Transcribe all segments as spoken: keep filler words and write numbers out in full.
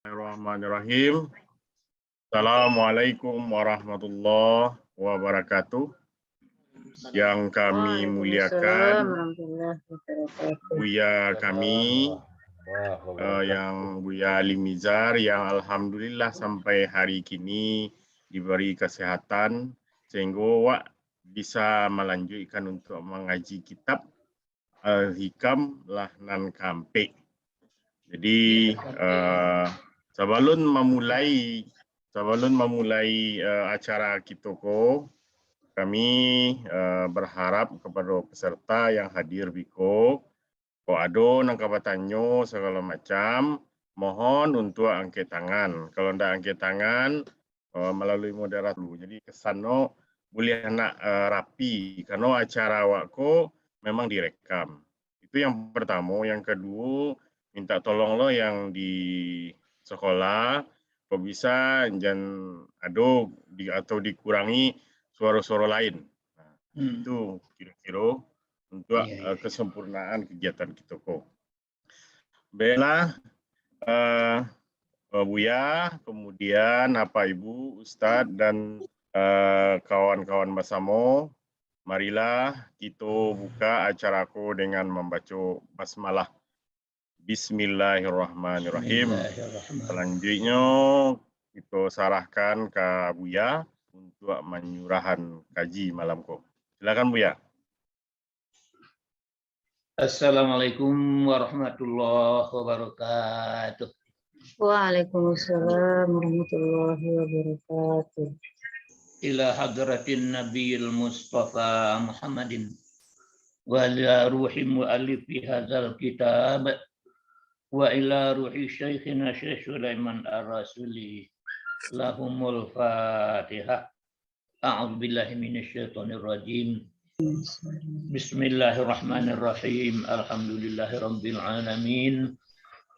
Bismillahirrahmanirrahim. Assalamualaikum warahmatullahi wabarakatuh. Yang kami muliakan, Buya kami, eh, yang Buya Ali Mizar, yang alhamdulillah sampai hari kini diberi kesehatan, sehingga wak bisa melanjutkan untuk mengaji kitab Al-Hikam lah nan kaampek. Jadi, eh, sabalun mamulai, sabalun mamulai, eh, acara kito ko, kami, eh, berharap kepada peserta yang hadir biko, kok ado nan ka batanyo sagalo macam, mohon untuak angkek tangan. Kalau ndak angkek tangan, eh, malalui moderator dulu. Jadi, kesanno buliah nak, eh, rapi, karano acara awak ko memang direkam. Itu yang pertamo. Yang kaduo, minta tolong lo yang di sekolah, kok bisa jan ado di, atau dikurangi suaro-suaro lain. Nah, Hmm. itu kiro-kiro untuak, Iya, eh, iya. kesempurnaan kegiatan kito ko. Baiklah, eh, eh, Buya, kemudian Apak Ibu, Ustaz, dan, eh, kawan-kawan basamo, marilah kito buka acara ko dengan mambaco basmalah. Bismillahirrahmanirrahim. Bismillahirrahmanirrahim. Salanjuiknyo, kito sarahkan ka Buya untuak manyurahan kaji malam ko. Silakan, Buya. Assalamualaikum warahmatullahi wabarakatuh. Waalaikumsalam warahmatullahi wabarakatuh. Ila hadratin Nabiyil Mustafa Muhammadin wa ila ruhi muallifi hadzal kitab wa ila ruhi syaikhina Syekh Sulaiman Ar-Rasuli. Lahumul Fatihah. A'udzu billahi minasy syaithanir rajim. Bismillahirrahmanirrahim. Alhamdulillahirabbil alamin.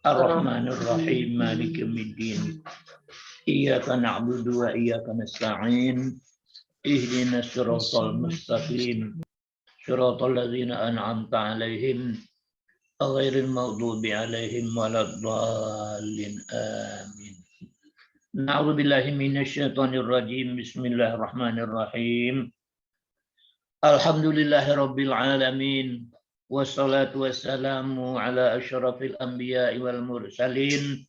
Arrahmanirrahim. Maliki yaumiddin. Iyyaka na'budu wa iyyaka nasta'in. Ihdinas siratal mustaqim. Siratal ladzina an'amta 'alaihim, ghairil maghdubi 'alaihim waladdallin. Amin. Na'udzubillahi minasy syaithanir rajim. Bismillahirrahmanirrahim. Alhamdulillahirabbil alamin. Wassalatu wassalamu ala asyrafil anbiya'i wal mursalin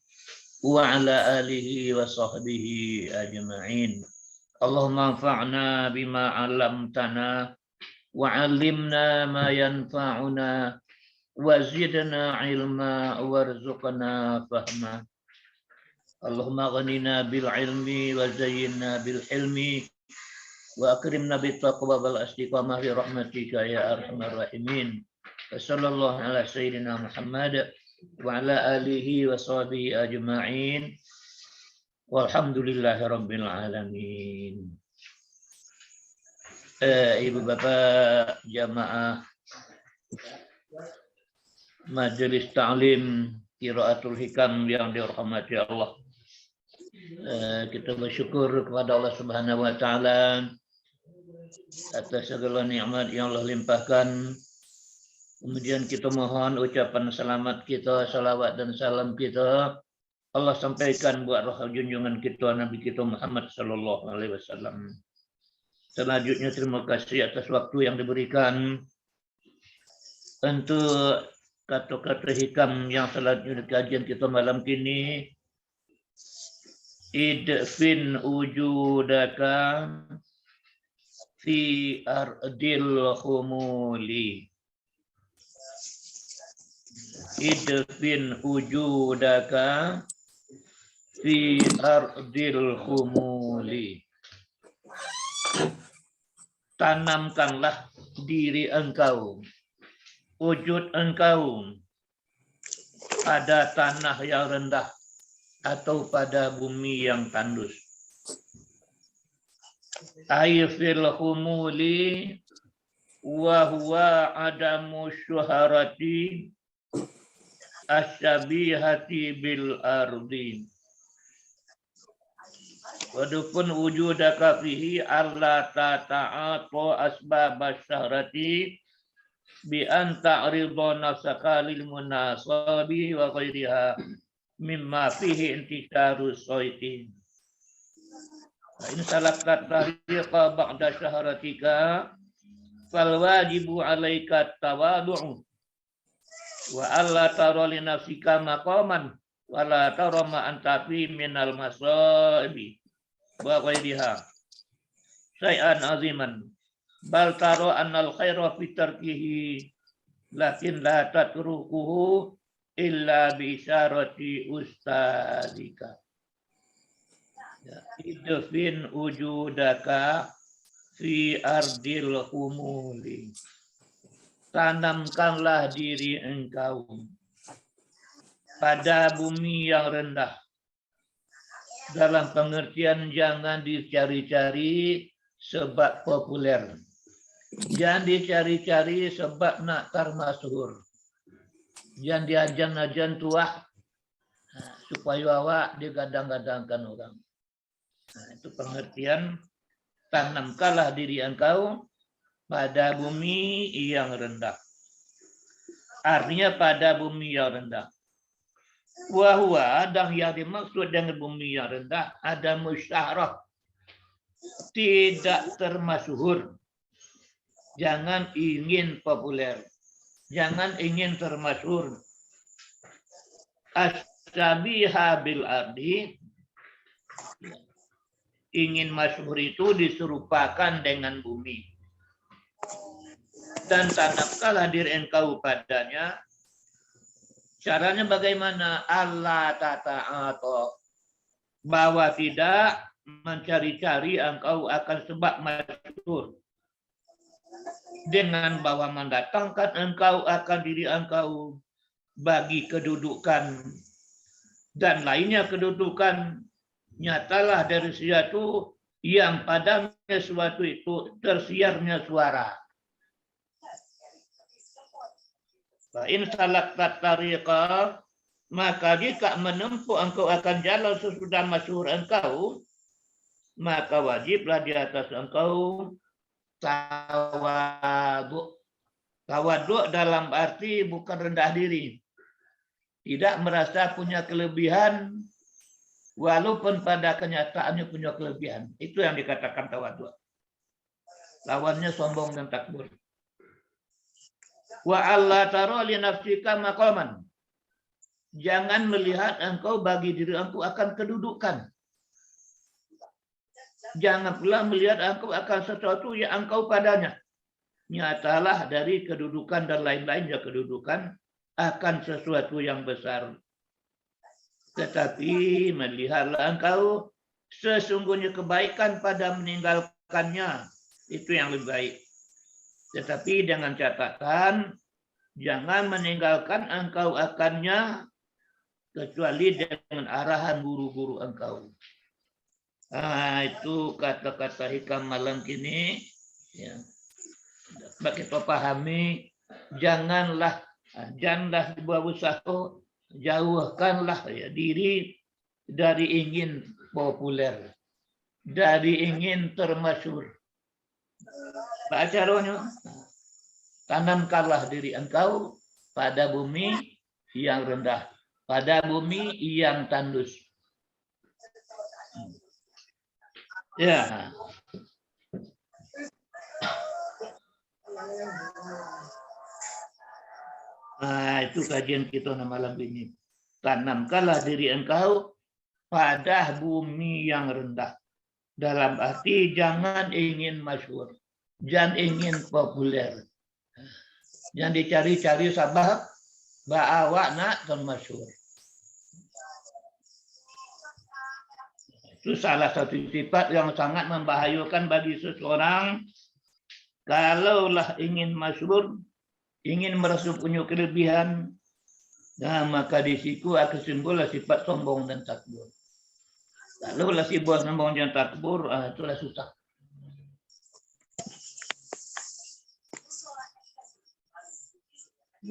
wa ala alihi wa sahbihi ajma'in. Allahumma anfa'na bima 'allamtana wa 'allimna ma yanfa'una wa zidna 'ilma warzuqna fahma. Allahumma aghnina bil ilmi wa zayyinna bil hilmi wa akrimna bit taqwa wal istiqamah bi rahmatika ya arhamar rahimin. Wa sallallahu ala sayyidina Muhammad wa ala alihi wa sahbihi ajma'in. Walhamdulillahi rabbil alamin. Eh, ibu bapak jamaah Majelis Taklim Qiraatul Hikam yang dirahmati Allah. Eh, kita bersyukur kepada Allah Subhanahu wa Ta'ala atas segala nikmat yang Allah limpahkan. Kemudian kita mohon ucapan selamat kita, salawat dan salam kita Allah sampaikan buat roh junjungan kita, Nabi kita Muhammad sallallahu alaihi wasallam. Selanjutnya, terima kasih atas waktu yang diberikan untuk kata-kata hikam yang selanjutnya kajian kita malam kini. Idfin wujudaka fi ardil khumuli. Idfin wujudaka fi ardil khumuli. Tanamkanlah diri engkau, wujud engkau, pada tanah yang rendah atau pada bumi yang tandus. Ai fil khumuli wa huwa adamu syuharati asyabihati bil ardi. Wadukun wujudaka fihi alla tata'ata asbab syuharati bi an ta'rida nafsaka lil munasabi wa ghairiha. mimma fihi intisharu syaiti. Fa in salakta tariqa ba'da syahratika, fal wajibu alaika tawadu'u, wa alla tara li nafsika maqaman, wa la tara ma anta fi minal masaibi wa ghairiha syai'an aziman, bal tara annal khaira fi tarkihi, lakin la tatrukuhu illa bi isyarati ustadzika. Ya, idfin wujudaka fi ardil humuli. Tanamkanlah diri engkau pada bumi yang rendah. Dalam pengertian, jangan dicari-cari sebab populer. Jangan dicari-cari sebab nak tarmasyhur. Jangan diajan-ajan tuah, supayo awak digadang-gadangkan urang. Nah, itu pengertian, tanamkanlah diri engkau pada bumi yang rendah. Artinya pada bumi yang rendah. Wa huwa, dan yang dimaksud dengan bumi yang rendah, adamu syahroh, tidak termasyhur. Jangan ingin populer. Jangan ingin termasyhur. Asyabiha bil ardi, ingin masyhur itu diserupakan dengan bumi. Dan tanamkanlah diri engkau padanya. Caranya bagaimana? Alla tata'ata. Bahwa tidak mencari-cari engkau akan sebab masyhur. Dengan bahwa mendatangkan engkau akan diri engkau bagi kedudukan, dan lainnya kedudukan, nyatalah dari sesuatu yang padanya sesuatu itu tersiarnya suara. Fa in salakta tariqa, maka jika menempuh engkau akan jalan sesudah masyhur engkau, maka wajiblah di atas engkau tawaduk. Tawaduk dalam arti bukan rendah diri. Tidak merasa punya kelebihan, walaupun pada kenyataannya punya kelebihan. Itu yang dikatakan tawaduk. Lawannya sombong dan takbur. Wa alla tara li nafsika maqaman. Jangan melihat engkau bagi diri engkau akan kedudukan. Jangan pula melihat engkau akan sesuatu yang engkau padanya. Nyatalah dari kedudukan dan lain-lainnya kedudukan akan sesuatu yang besar. Tetapi melihatlah engkau, sesungguhnya kebaikan pada meninggalkannya, itu yang lebih baik. Tetapi dengan catatan, jangan meninggalkan engkau akannya, kecuali dengan arahan guru-guru engkau. Ah, itu kata-kata hikam malam kini. Ya. Dapat kita pahami, janganlah, ah, janganlah buat usaha, jauhkanlah, ya, diri dari ingin populer, dari ingin termasyhur. Baa caronyo? Tanamkanlah diri engkau pada bumi yang rendah, pada bumi yang tandus. Ya. Nah, itu kajian kita na malam ini. Tanamkanlah diri engkau pada bumi yang rendah. Dalam arti, jangan ingin masyhur, jangan ingin populer. Jangan dicari-cari sabab baa awak nak termasyhur. Itu salah satu sifat yang sangat membahayakan bagi seseorang. Kalau lah ingin masyhur, ingin merasa punya kelebihan, nah, maka di situ akan timbullah sifat sombong dan takbur. Kalau lah sifat sombong dan takbur, ah, itulah susah.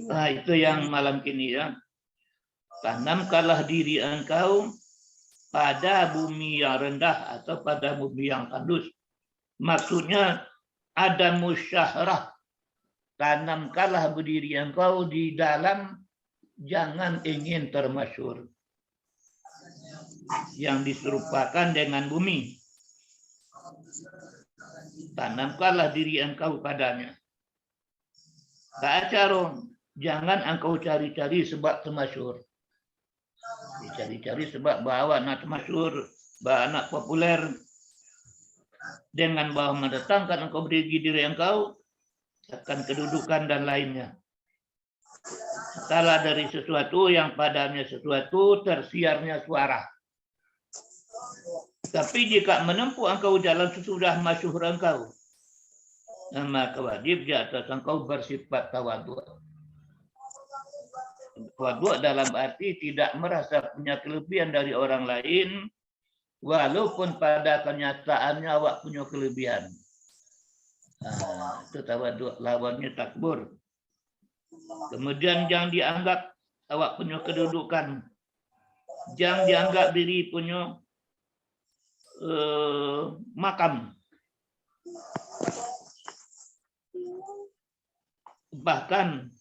Nah, itu yang malam kini, ya. Tanamkanlah diri engkau pada bumi yang rendah atau pada bumi yang tandus. Maksudnya, adamu syahrah. Tanamkanlah diri engkau di dalam, jangan ingin termasyhur. yang diserupakan dengan bumi. Tanamkanlah diri engkau padanya. Baa caro, jangan engkau cari-cari sebab tamasyhur. Dicari-cari sebab baa awak nak tamasyhur, baa nak populer, dengan baa mandatangkan engkau diri, diri engkau akan kedudukan dan lainnya. Salah dari sesuatu yang padanya sesuatu tersiarnya suara. Tapi jika menempuh engkau jalan sesudah masyhur engkau, maka wajib di atas engkau bersifat tawaduk. Tawaduk dalam arti tidak merasa punya kelebihan dari orang lain, walaupun pada kenyataannya awak punya kelebihan. Ah, itu tawaduk, lawannya takbur. Kemudian jangan dianggap awak punya kedudukan. Jangan dianggap diri punya, eh, makam. Bahkan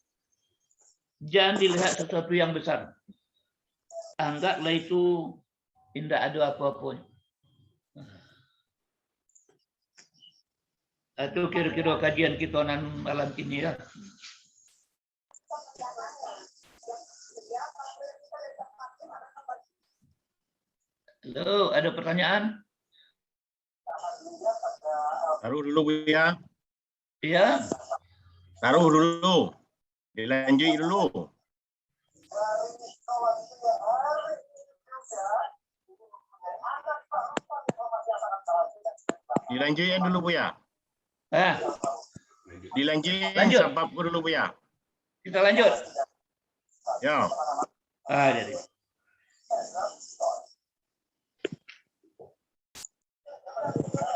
jangan dilihat sesuatu yang besar. Anggaplah itu indak ada apa-apa. Itu kira-kira kajian kita nan malam kini, ya. Halo, ada pertanyaan? Taruh dulu, Buya. Ya. Taruh dulu. Dilanjut dulu. Dilanjutkan dulu, Buya. Ah. Dilanjutkan. Lanjut. Sabab dulu, Buya. Kita lanjut. Ya. Ah, jadi.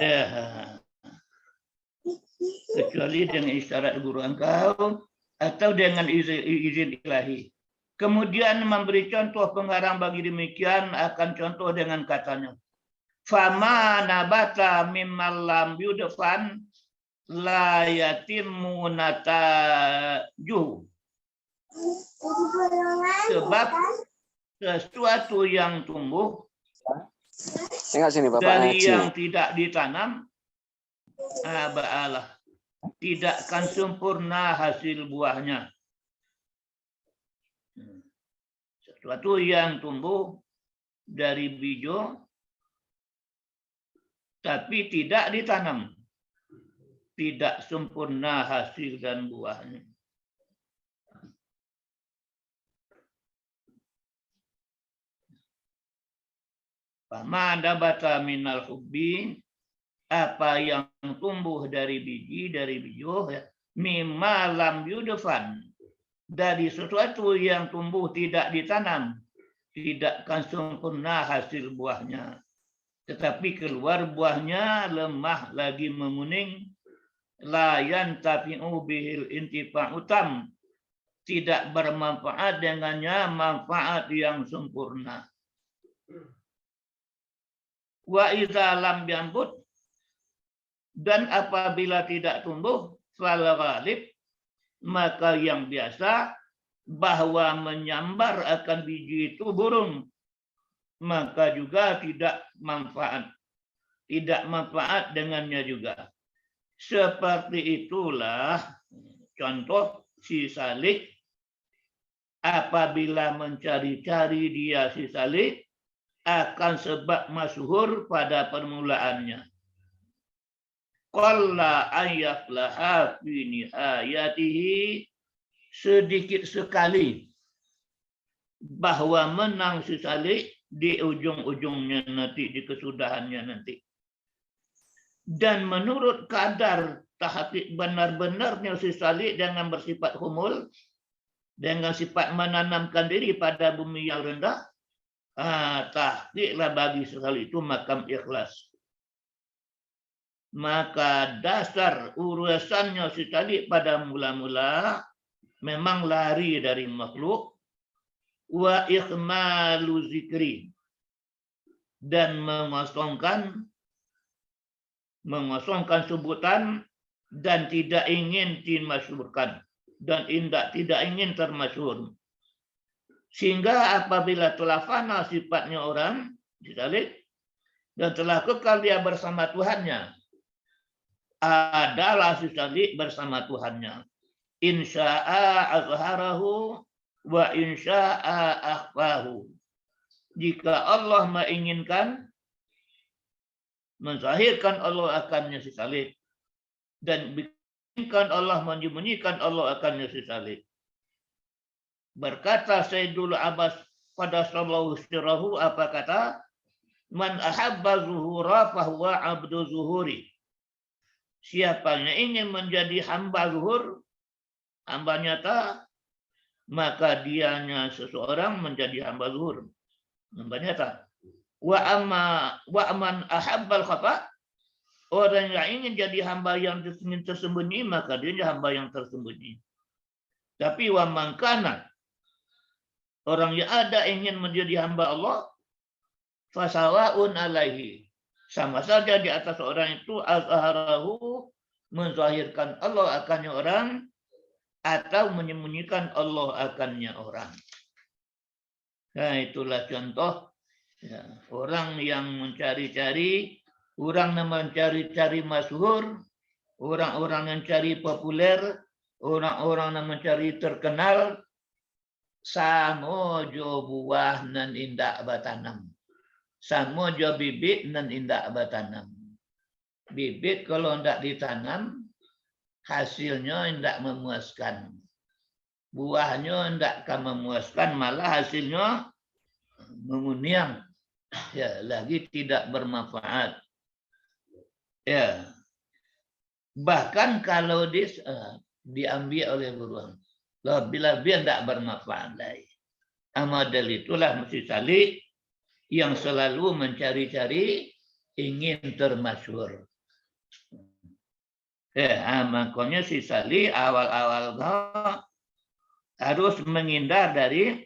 Ya. Kecuali dengan isyarat guru engkau atau dengan izin, izin ilahi. Kemudian memberi contoh pengarang bagi demikian akan contoh dengan katanya, "Fama nabata mimma lam yudfan la yatimmu natajuhu." Sebab sesuatu yang tumbuh Tengok sini, Bapak dari Haji. Yang tidak ditanam, ah, baalah, tidak akan sempurna hasil buahnya. Sesuatu yang tumbuh dari bijo, tapi tidak ditanam, tidak sempurna hasil dan buahnya. Fama nabata minal hubbi, apa yang tumbuh dari biji, dari bijo, ya, mimma lam yudfan, dari sesuatu yang tumbuh tidak ditanam, tidak akan sempurna hasil buahnya. Tetapi keluar buahnya lemah lagi menguning, la yantafi'u bihil intifa'u tam, tidak bermanfaat dengannya manfaat yang sempurna. Wa iza lam yambut, dan apabila tidak tumbuh, fal ghalib, maka yang biasa, bahwa menyambar akan biji itu burung, maka juga tidak manfaat. Tidak manfaat dengannya juga. Seperti itulah contoh si Salih, apabila mencari-cari dia si Salih, akan sebab masyhur pada permulaannya. Qalla an yaflaha fi nihayatihi, sedikit sekali bahwa menang si Salih di ujung-ujungnya nanti, di kesudahannya nanti. Dan menurut kadar tahqiq benar-benarnya si Salih dengan bersifat humul, dengan sifat menanamkan diri pada bumi yang rendah, ah, tahqiqlah bagi si Salih itu makam ikhlas. Maka dasar urusannya si Salih pada mula-mula memang lari dari makhluk, wa ikhmalu zikri, dan mengosongkan, mengosongkan sebutan dan tidak ingin dimasyhurkan, dan indak, tidak ingin termasyhur. Sehingga apabila telah fana sifatnya orang, si Salih, dan telah kekal dia bersama Tuhannya, adalah si Salih bersama Tuhannya. In sya'a azharahu wa in sya'a akhfahu. Jika Allah menginginkan, menzahirkan Allah akannya si Salih, dan bikinkan Allah, menyembunyikan Allah akannya si Salih. Berkata Sayyidul Abbas qaddasallahu sirrahu, apa kata, "Man ahabba zuhura fahuwa abdu zuhuri." Siapa yang ingin menjadi hamba zuhur, hamba nyata, maka dianya seseorang menjadi hamba zuhur, hamba nyata. Wa amma, wa man ahabbal khafa, orang yang ingin jadi hamba yang ingin tersembunyi, maka dia hamba yang tersembunyi. Tapi wa man kana, orang yang ada ingin menjadi hamba Allah, fasawaun alaihi, sama saja di atas orang itu, azharahu, menzahirkan Allah akannya orang, atau menyembunyikan Allah akannya orang. Nah, itulah contoh, ya, orang yang mencari-cari, orang yang mencari-cari masyhur, orang-orang yang cari populer, orang-orang yang mencari terkenal, samo jo buah nan indak batanam, samo jo bibik nan indak batanam. Bibik kalau indak ditanam, hasilnyo indak memuaskan. Buahnyo indak ka memuaskan, malah hasilnyo manguniang, ya, lagi tidak bermanfaat. Ya. Bahkan kalau di, eh, diambiak oleh buruang, lebih-lebih indak bermanfaat lai. Ah, model itulah si Salih yang selalu mencari-cari ingin termasyhur. Eh, ah, makonyo si Salih awal-awal ko harus menghindar dari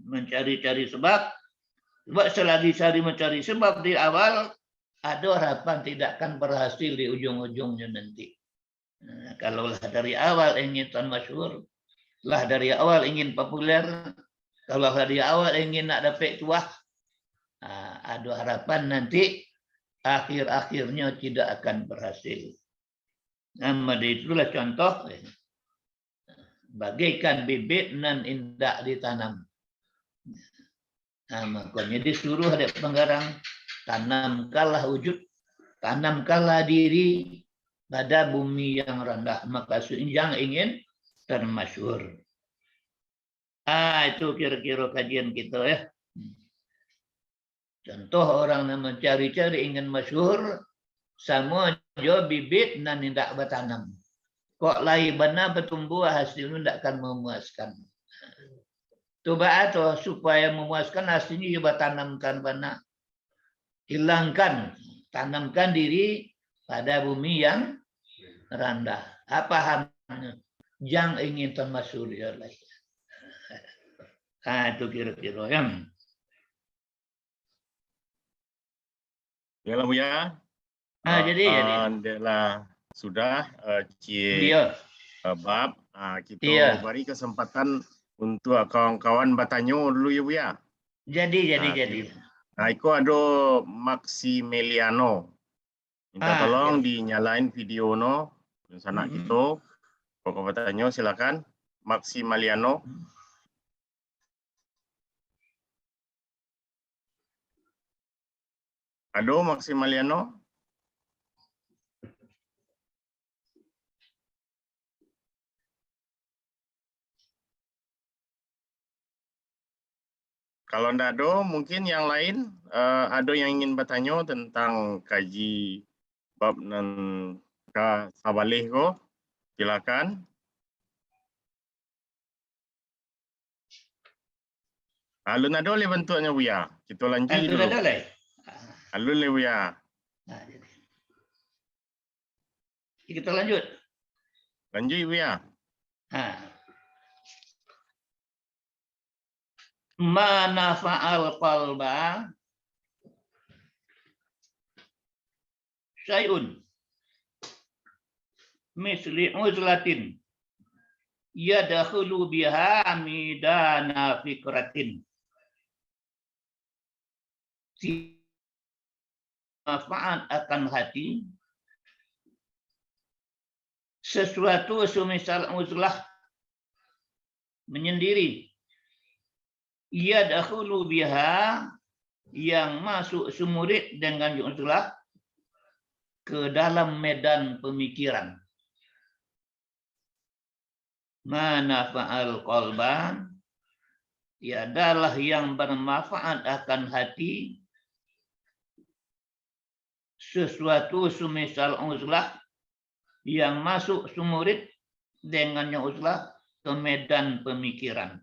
mencari-cari sebab. Sebab selagi Salih mencari sebab di awal, ado harapan tidak akan berhasil di ujung-ujungnya nanti. Nah, kalau lah dari awal ingin tan masyhur, lah dari awal ingin populer, kalau lah dari awal ingin nak dapek tuah, ah, ado harapan nanti akhir-akhirnya tidak akan berhasil. Nah, made itulah contoh, eh, bagaikan bibit nan indak ditanam. Nah, makonyo disuruh dek panggarang, tanamkanlah wujud, tanamkanlah diri pada bumi yang randah, maka sunjang ingin termasyhur. Ah, itu kiro-kiro kajian kito, ya. Contoh orang nan mancari-cari ingin masyhur, samo jo bibit nan indak batanam. Kok lai bana batumbuah, hasilnyo indak akan mamuaskan. Tu baa tu, supaya mamuaskan, hasilnyo yo batanamkan bana. Hilangkan, tanamkan diri pada bumi yang randah. Apa hamnyo? Jan ingin tan masyhur lai. Ah, itu kiro-kiro yang Yalah, Buya. Ah, jadi, jadi. Ah, ndeklah sudah, eh, ciek, Iyo. eh, bab. Ah, kito Iyo. bari kesempatan untuk kawan-kawan batanyo dulu, ya, Buya. Jadi, jadi, Ah, jadi. kito. Ah, iko ado Maximiliano. Minta Ah, tolong jadi. dinyalain video no, dunsanak Mm-mm. kito. Kok batanyo, silakan. Maximiliano. Ado Maximiliano? Kalau ndak ado, mungkin yang lain, eh, ado yang ingin batanyo tentang kaji bab nan ka sabaleh ko, silakan. Alun ado lai bantuaknyo, Buya. Kito lanjuik Alun dulu. ado lai. Alun lai, Buya. Nah, jadi. Kito lanjuik. Lanjuik, Buya. Ha. Ma nafa'al qalba syai'un misli uzlatin yadkhulu biha midana fikratin. manfaat akan hati, sesuatu semisal uzlah menyendiri, yadkhulu biha, yang masuk si murid dengan uzlah ke dalam medan pemikiran. Ma nafa'al qalba, tiadalah yang bermanfaat akan hati, sesuatu semisal uzlah yang masuk si murid dengannya uzlah ke medan pemikiran.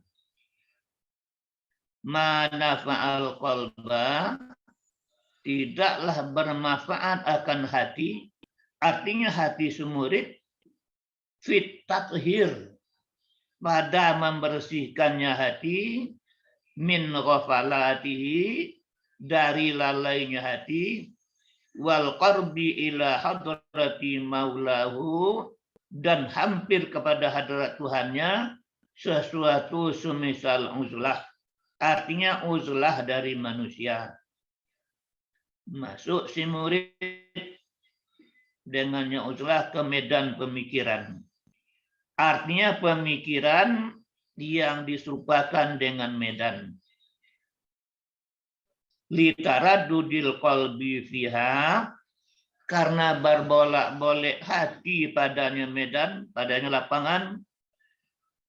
Ma nafa'al qalba, tidaklah bermanfaat akan hati, artinya hati si murid, fit tathir, pada membersihkannya hati, min ghafalatihi, dari lalainya hati, wal qarbi ila hadrati maulahu, dan hampir kepada hadarat Tuhannya, sesuatu semisal uzlah. Artinya uzlah dari manusia. Masuk si murid dengannya uzlah ke medan pemikiran. Artinya pemikiran yang diserupakan dengan medan. Litaraddudil qalbi fiha, karena berbolak-balik hati padanya medan, padanya lapangan,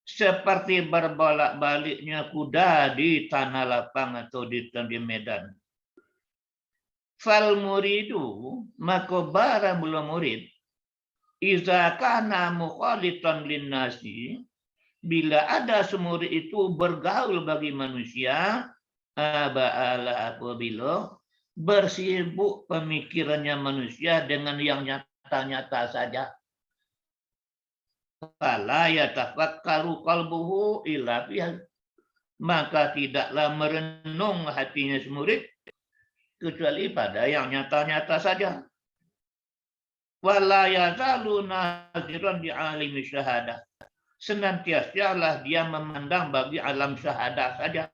seperti berbolak-baliknya kuda di tanah lapang atau di, di medan. Fal muridu, mako bara mula murid, iza kana mukhalitan linnasi, bila ada si murid itu bergaul bagi manusia, aba ala apabila bersibuk pemikirannya manusia dengan yang nyata-nyata saja. Fala yatafakkaru qalbuhu illa fiha. Maka tidaklah merenung hatinya si murid, kecuali pada yang nyata-nyata saja. Wala yazalu naziran di alimi syahadah. Senantiasalah dia memandang bagi alam syahadah saja.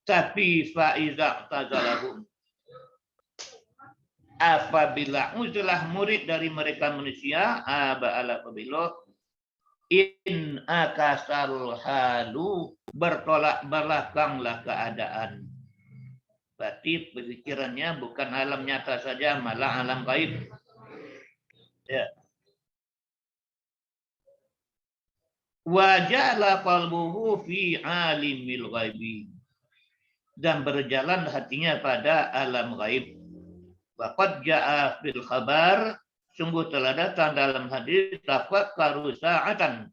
Tapi faiza tazalahum, apabila uzlah murid dari mereka manusia, aba ala apabila, in akasal halu, bertolak belakanglah keadaan. Berarti pemikirannya bukan alam nyata saja, malah alam gaib. Ya. Wajala qalbuhu fi alimil ghaibi. Dan berjalan hatinya pada alam gaib. Wa qad jaa fil khabar, sungguh telah datang dalam hadis, tafakkaru sa'atan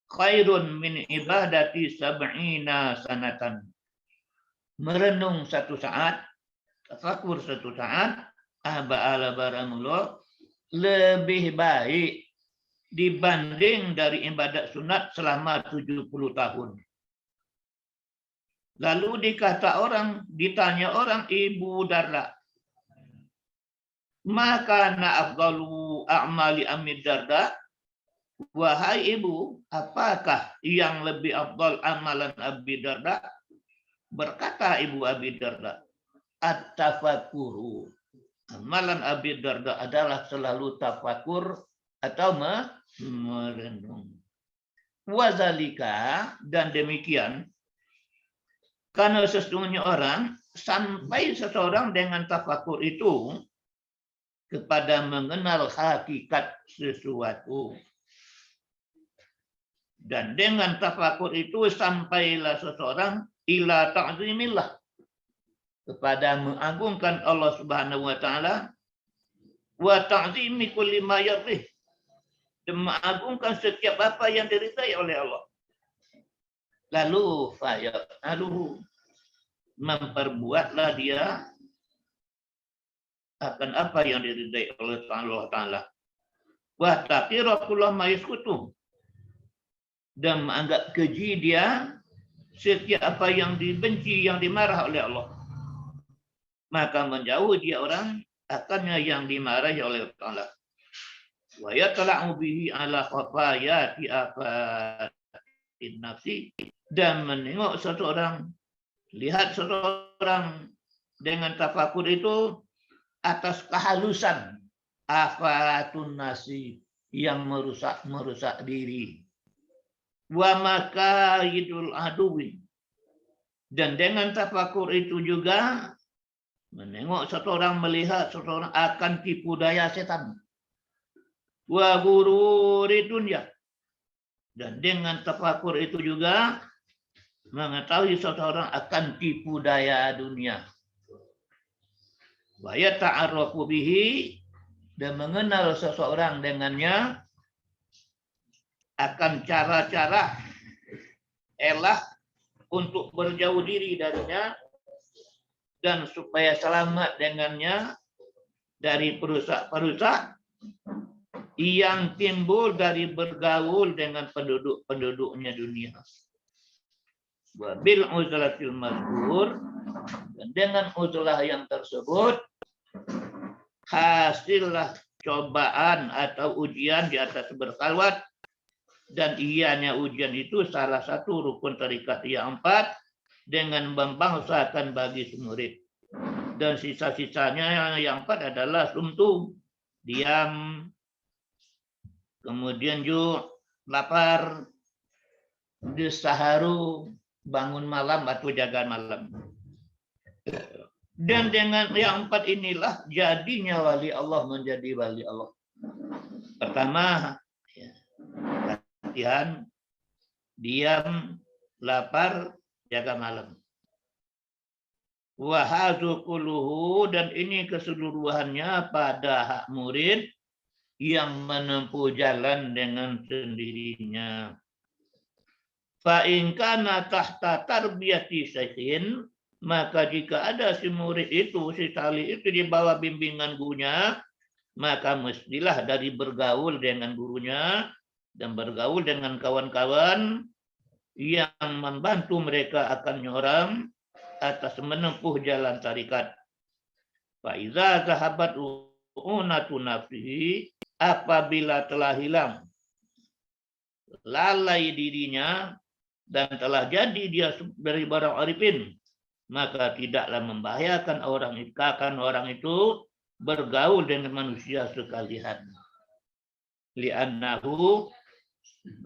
khairun min ibadati sab'ina sanatan. Merenung satu saat, tafakur satu saat, aba ala baramulo, lebih baik dibanding dari ibadat sunat selama tujuh puluh tahun. Lalu dikata orang, ditanya orang, Ibu Darda, maka na afdalu a'mali Abi Darda? Wahai ibu, apakah yang lebih afdal amalan Abi Darda? Berkata ibu Abi Darda, at-tafakuru. Amalan Abi Darda adalah selalu tafakur atau me-, merenung. Wazalika, dan demikian, karena sesungguhnya orang, sampai seseorang dengan tafakur itu kepada mengenal hakikat sesuatu. Dan dengan tafakur itu sampailah seseorang ila ta'zimillah, kepada mengagungkan Allah Subhanahu wa Ta'ala, wa ta'zimi kulli ma yardih, dan mengagungkan setiap apa yang diridai oleh Allah. Lalu fayaf'aluhu, memperbuatlah dia akan apa yang diridai oleh Allah Ta'ala. Wa taqira kulla ma yaskutu, dan menganggap keji dia setiap apa yang dibenci, yang dimarah oleh Allah. Maka menjauh dia orang akannya yang dimarahi oleh Allah Ta'ala. Wa yatla'u bihi ala khafayati afatin nafsi, dan menengok seseorang Lihat seseorang dengan tafakur itu atas kehalusan afatun nafsi yang merusak-merusak diri. Wa makaidul aduwi. Dan dengan tafakur itu juga menengok seseorang, melihat seseorang akan tipu daya setan. Wa ghururi dunya. Dan dengan tafakur itu juga mengetahui seseorang akan tipu daya dunia. Wa yata'arrafu bihi, dan mengenal seseorang dengannya, akan cara-cara elah untuk berjauh diri darinya, dan supaya selamat dengannya dari perusak-perusak yang timbul dari bergaul dengan penduduk-penduduknya dunia. Wa bil uzlatil mazkur, dan dengan uzlah yang tersebut, hasillah cobaan atau ujian di atas berkhalwat, dan ianya ujian itu salah satu rukun tarikat yang empat dengan membahasakan bagi si murid. Dan sisa-sisanya yang empat adalah sumtu, diam, kemudian ju lapar, di saharu, bangun malam atau jaga malam. Dan dengan yang empat inilah jadinya wali Allah menjadi wali Allah. Pertama, ya, latihan, diam, lapar, jaga malam. Wa hadzu kulluhu, dan ini keseluruhannya pada hak murid yang menempuh jalan dengan sendirinya. Fa in kana tahta tarbiyati syaikhin, maka jika ada si murid itu, si salih itu di bawah bimbingan gurunya, maka mestilah dari bergaul dengan gurunya, dan bergaul dengan kawan-kawan yang membantu mereka akan nyorang atas menempuh jalan tarikat. Fa iza zahabat unatu nafsihi, apabila telah hilang lalai dirinya dan telah jadi dia dari barang arifin, maka tidaklah membahayakan orang itu, akan orang itu bergaul dengan manusia sekalian. Li'annahu,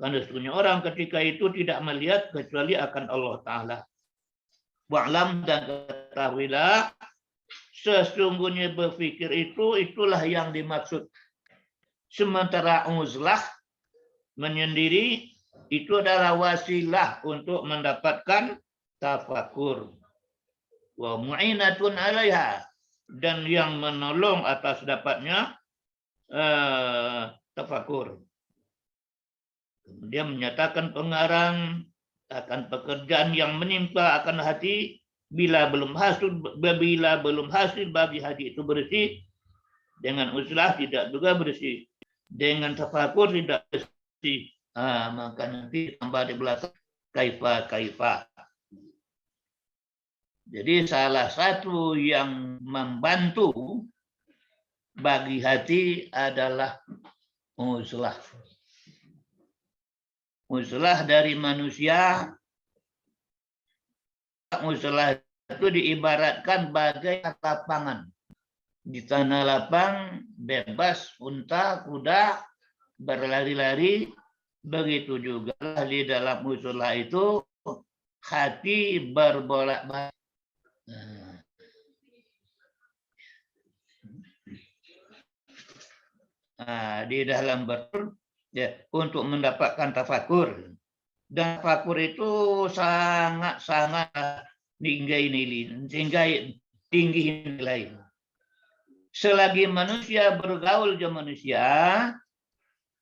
karena sesungguhnya orang ketika itu tidak melihat kecuali akan Allah Ta'ala. Wa'lam, dan ketahuilah, sesungguhnya berpikir itu, itulah yang dimaksud. Sementara uzlah, menyendiri, itu adalah wasilah untuk mendapatkan tafakur. Wa mu'inatun alaiha, dan yang menolong atas dapatnya eh, tafakur. Kemudian menyatakan pengarang akan pekerjaan yang menimpa akan hati, bila belum hasil, bila belum hasil bagi hati itu bersih, dengan uzlah tidak juga bersih, dengan tafakur tidak bersih. Ah, maka nanti tambah di belakang kaifa, kaifa. Jadi, salah satu yang membantu bagi hati adalah uzlah. Uzlah dari manusia, uzlah itu diibaratkan bagai lapangan. Di tanah lapang, bebas unta, kuda berlari-lari, begitu jugalah di dalam uzlah itu, hati berbolak-balik. Nah. Nah, di dalam ber-, ya, untuk mendapatkan tafakur. Dan tafakur itu sangat-sangat tinggi nilai, tinggi, tinggi nilai. Selagi manusia bergaul jo manusia,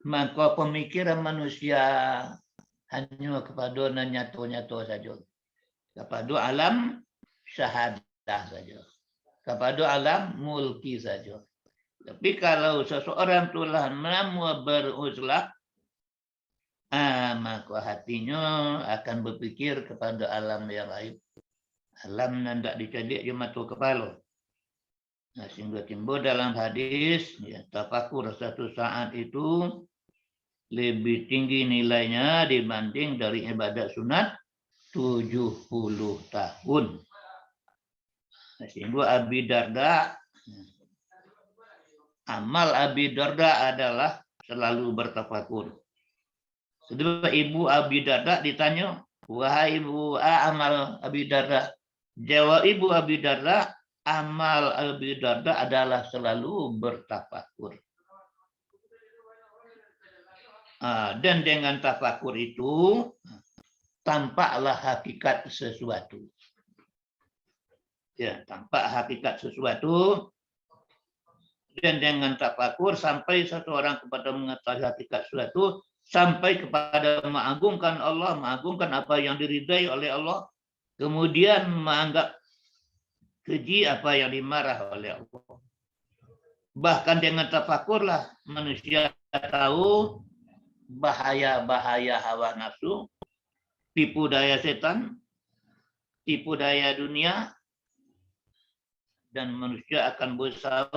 maka pemikiran manusia hanyo kapado nan nyato-nyato sajo, kapado alam syahadah sajo, kapado alam mulki sajo. Tapi kalau seseorang tu lah lamo beruzlah, ah, maka hatinyo akan bapikir kapado alam yang gaib, alam nan indak dicaliak jo mato kapalo. Nah, sehingga timbul dalam hadis, ya, tafakur satu saat itu lebih tinggi nilainya dibanding dari ibadat sunat, tujuh puluh tahun. Sungguh Abi Darda, amal Abi Darda adalah selalu bertafakur. Sebab ibu Abi Darda ditanyo, "Wahai ibu, a amal Abi Darda?" Jawab ibu Abi Darda, "Amal Abi Darda adalah selalu bertafakur." Ah, dan dengan tafakur itu, tampaklah hakikat sesuatu. Ya, tampak hakikat sesuatu, dan dengan tafakur sampai seseorang kepada mengetahui hakikat sesuatu, sampai kepada mengagungkan Allah, mengagungkan apa yang diridai oleh Allah, kemudian menganggap keji apa yang dimarah oleh Allah. Bahkan dengan tafakurlah manusia tahu bahaya-bahaya hawa nafsu, tipu daya setan, tipu daya dunia, dan manusia akan berusaha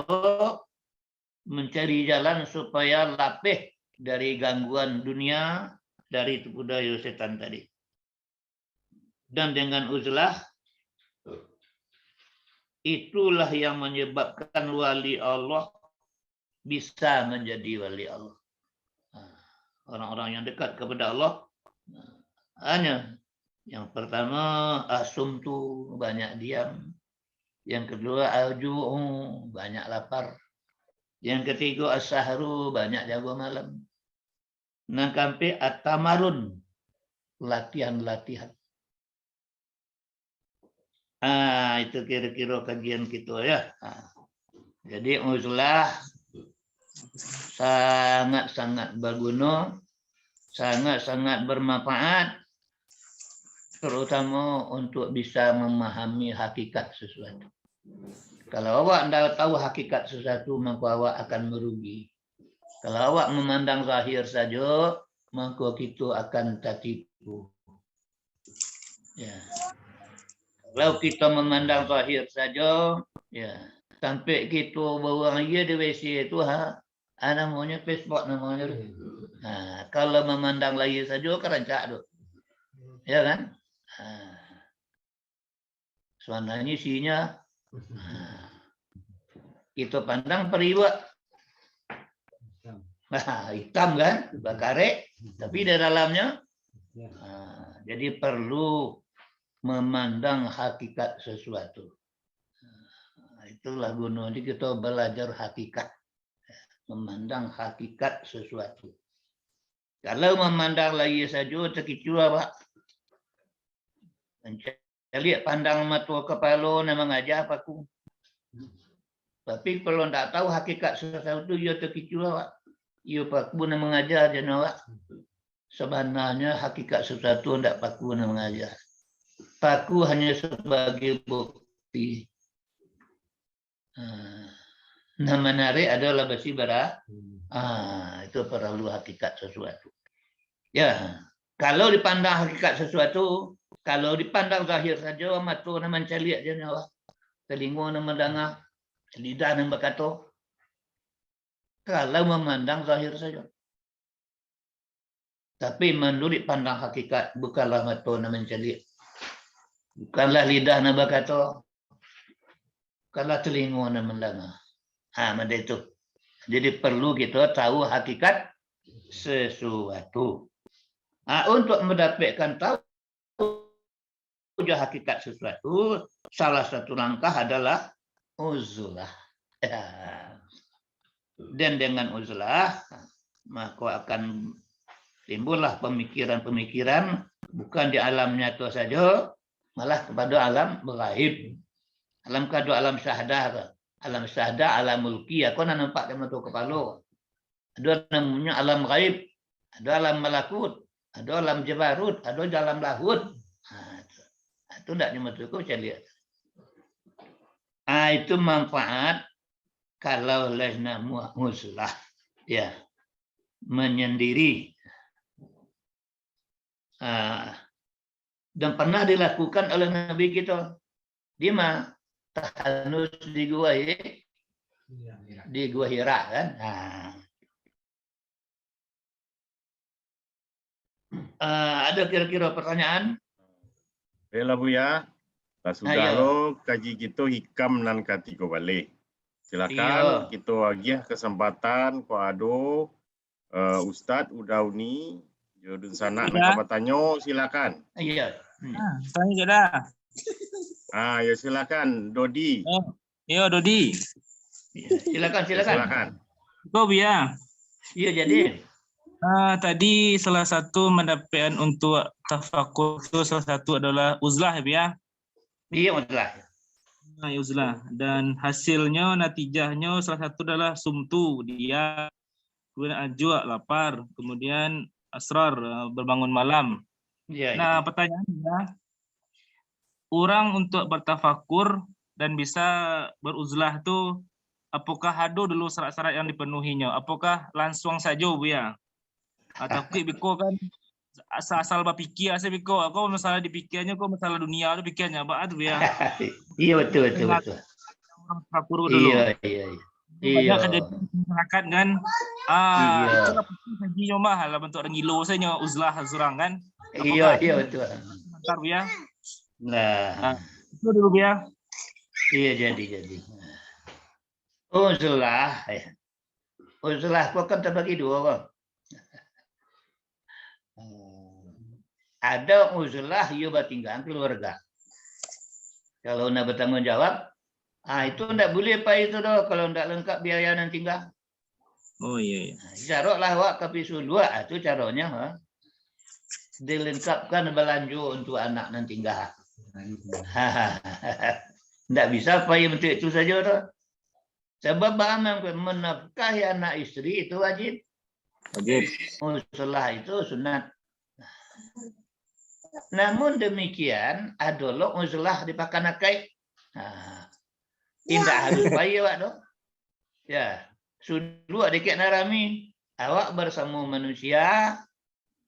mencari jalan supaya lapeh dari gangguan dunia, dari tipu daya setan tadi. Dan dengan uzlah, itulah yang menyebabkan wali Allah bisa menjadi wali Allah. Orang-orang yang dekat kepada Allah, hanya yang pertama, asumtu, banyak diam. Yang kedua, al-ju'u, banyak lapar. Yang ketiga, as-sahru, banyak jago malam. Nan kaampek, at-tamarun, latihan-latihan. Ah, itu kiro-kiro kajian kito, ya. Ah. Jadi, uzlah sangat-sangat baguno, sangat-sangat bermanfaat, terutama untuk bisa memahami hakikat sesuatu. Kalau awak ndak tahu hakikat sesuatu, maka awak akan merugi. Kalau awak memandang zahir sajo, maka kito akan tatipu. Ya. Kalau kito memandang zahir sajo, ya, sampai kito buang aia di W C tu, ha, ah, namonyo Facebook namonyo tu. Nah, kalau memandang lahia sajo, kan rancak tu. Ya kan? Nah. Sabananyo isinyo, nah, kito pandang pariuak. Nah, hitam kan, bakarek, tapi di dalamnyo, nah, jadi perlu memandang hakikat sesuatu. Nah, itulah gunonyo kito balajar hakikat, memandang hakikat sesuatu. Kalau mamandang lahia sajo, takicuah awak. Mancaliak pandang mato kapalo nan mangaja paku. Tapi kalau ndak tahu hakikat sasuatu, iyo takicuah awak. Iyo paku nan mangaja jan awak. Sabananyo hakikat sasuatu ndak paku nan mangaja. Paku hanyo sabagai bukti. Ah, nan manarik adalah besi bara-, ah, itu paralu hakikat sasuatu. Ya, kalau dipandang hakikat sasuatu, kalau dipandang zahir sajo, mato nan mancaliak jan awak, talingo nan mandanga, lidah nan bakato. Kalau mamandang zahir sajo. Tapi manuruik pandang hakikat, bukanlah mato nan mancaliak, bukanlah lidah nan bakato, bukanlah talingo nan mandanga. Ha, macam itu. Jadi, perlu kito tahu hakikat sesuatu. Ha, untuk mendapatkan tahu jo hakikat sesuatu, salah satu langkah adalah uzlah. Ya. Dan dengan uzlah, maka akan timbullah pamikiran-pamikiran, bukan di alam nyato sajo, malah kapado alam gaib. Alam ka ado alam syahadah ka. Alam syahadah, alam mulki, ako nan nampak dek mato kapalo. Ado namonyo alam gaib, ado alam malakut, ado alam jabarut, ado alam lahut. Ha, tu. Ha, tu ndak nyo mato ko caliak. Ah, itu manfaat kalau lah namuah uzlah. Ya. Menyendiri. Ah, dan pernah dilakukan oleh Nabi kito. Di ma? Tahanus di Gua Hi-, di Gua Hira, kan? Nah. Ah, ada kira-kira pertanyaan? Baiklah, Buya. Lah sudah lo kaji kito hikam nan katiko baleh. Silakan kito agiah kesempatan kok ado, eh, Ustaz Udauni, jo dunsanak nan ka batanyo, silakan. Iyo. Ha, tanyo je dah. Ah, yo silakan, Dodi. Yo, Dodi. Silakan, silakan. Silakan. Kau Buya. Iyo, jadi. Ah, tadi salah satu mandapean untuk tafakur tu salah satu adalah uzlah, Buya. Iyo, uzlah. Nah, uzlah. Dan hasilnyo, natijahnyo salah satu adalah sumtu, diam, kemudian ajuak, lapar, kemudian asrar, eh, berbangun malam. Iyo. Nah, pertanyaannya, orang untuk bertafakur dan bisa beruzlah tu, apakah ado dulu syarat-syarat yang dipenuhinyo? Apakah langsung sajo, Buya? Ah, takuik biko kan, asal-asal bapikia asa biko. Kok masalah dipikianyo, kok masalah dunia tu pikianyo, apa tu, Buya? Iyo, betul, betul, betul. Tafakur dulu. Iyo, iyo, iyo. Banyak kejadian masyarakat kan. Ah, itulah pasti saji nyo mah lah bentuk orang gilo sajo uzlah surang kan. Iyo, iyo, betul. Sebentar, Buya. Nah, Itu dulu, Buya. Iyo, jadi, jadi. Uzlah, eh. Uzlah ko kan tabagi duo ko. Ado uzlah iyo batinggaan keluarga. Kalau nak bertanggung jawab, ah, itu ndak buliah pai itu doh kalau ndak lengkap biaya nan tinggal. Oh, iyo, iyo. Jaroklah awak ka pai suluak, ah, tu caronyo, ha. Dilengkapkan balanjo untuk anak nan tinggal. Ndak bisa pai untuk itu sajo doh. Sabab baamal menafkahi anak isteri itu wajib. Wajib. Uzlah itu sunat. Namun demikian, ado lo uzlah dipakanakai. Nah, indak harus pai awak tu. Ya, suluak dikek nan rami. Awak bersamo manusia,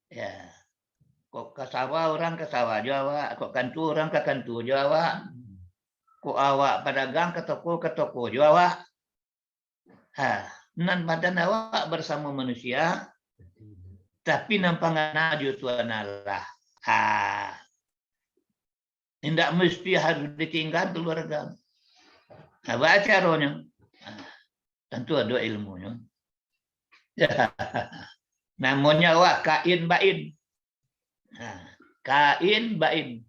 ya. Kok ka sawah urang ka sawah jo awak, kok kantua urang ka kantua jo awak. Kok awak padagang ka toko, ka toko jo awak. Ha, nan badan awak bersamo manusia, tapi nan pangana jo Tuhan Allah. Ha. Indak musti harus ditinggaan keluarga. Nah, baa caronyo? Nah, tantu ado ilmunyo. Namonyo awak kain bain. Nah, kain bain.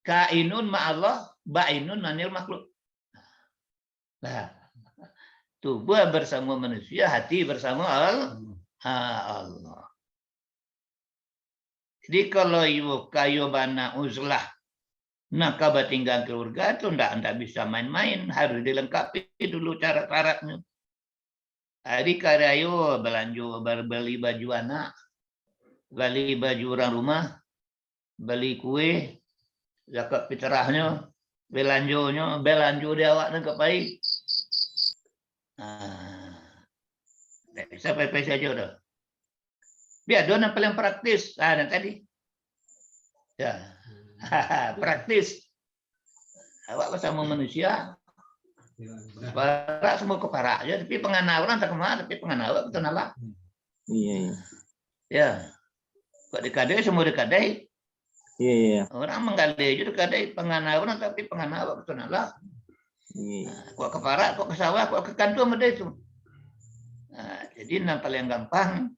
Kainun ma'allah, bainun anil makhluk. Nah, tubuh bersamo manusia, hati bersamo Al-, ha, Allah. Jadi kalau iyo kayo bana uzlah, nak ka batinggaan keluarga tu ndak, ndak bisa main-main, harus dilengkapi dulu syarat-syaratnyo. Ari karayo balanjo, bali baju anak, bali baju urang rumah, bali kue, zakat fitrahnyo, balanjonyo, balanjo di awak nan ka pai. Ah. Ndak bisa pai-pai sajo doh. Bia ado nan paling praktis, ah, nan tadi. Ya. Praktis. Awak basamo manusia. Parak samo ka parak je, tapi pangana urang tak kama, tapi pangana awak betul nalak. Iya, iya. Ya. Kok dikadai, samo dikadai. Iya, iya. Orang manggaleh je dikadai, pangana urang tapi pangana awak betul nalak. Iya. Kok ka parak, kok ka sawah, kok ka kantua model tu. Nah, jadi nan paling gampang,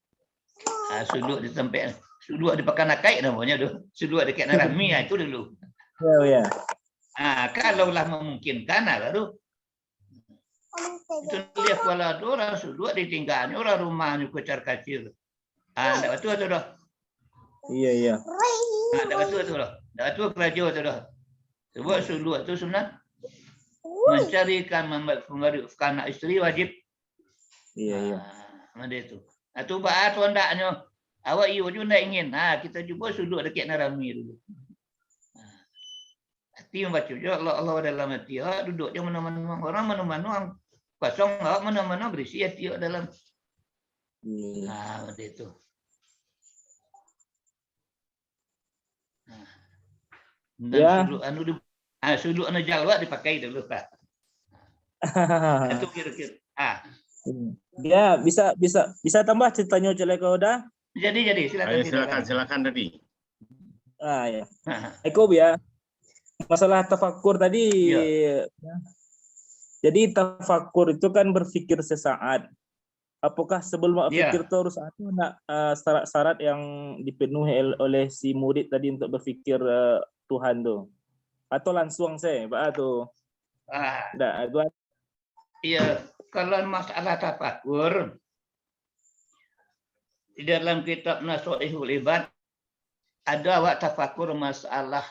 ah, suluak di tampek, suluak di pakan akai namonyo tu. Suluak di kek nan rami, ah, itu dulu. Iya, iya. Ah, kalau lah memungkinkan, ah, baru. Itu dia kalau ada orang suluak ditinggalnyo, orang rumahnyo kocar kacir. Ah, ndak batua tu doh. Iya, iya. Ah, ndak batua tu doh. Ndak batua karajo tu doh. Sebab suluak tu sunat. Mencarikan, membuat pemberi anak isteri wajib. Iya, iya. Ah, model tu. Ah, tu baa tu andaknyo. Awak iyo ju ndak ingin. Ha, kita cubo suluak dakek nan rami dulu. Ha. Hati mambaco jo Allah, Allah dalam hati. Awak duduk jo mano-mano. Orang mano-mano kosong, awak mano-mano berisi hati awak dalam. Hmm. Ha, model tu. Ha. Dan Ya. Suluak anu di, ha, suluak anu jalua dipakai dulu, Pak. Itu kira-kira. Ah, Ya, bisa bisa bisa tambah ceritanyo, Cik Leko, dah? jadi, jadi, silakan, Ayo, silakan, silakan tadi. Ah, ya. Iko, Buya. Masalah tafakur tadi, ya. Jadi, tafakur itu kan berpikir sesaat. Apakah sebelum awak pikir tu harus ada nak, eh, syarat-syarat yang dipenuhi el-, oleh si murid tadi untuk berpikir, eh, Tuhan tu? Atau langsung se, baa tu? Ah. Ndak, itu Iya, kalau masalah tafakur, di dalam kitab Nasaihul Ibad, ado awak tafakur masalah,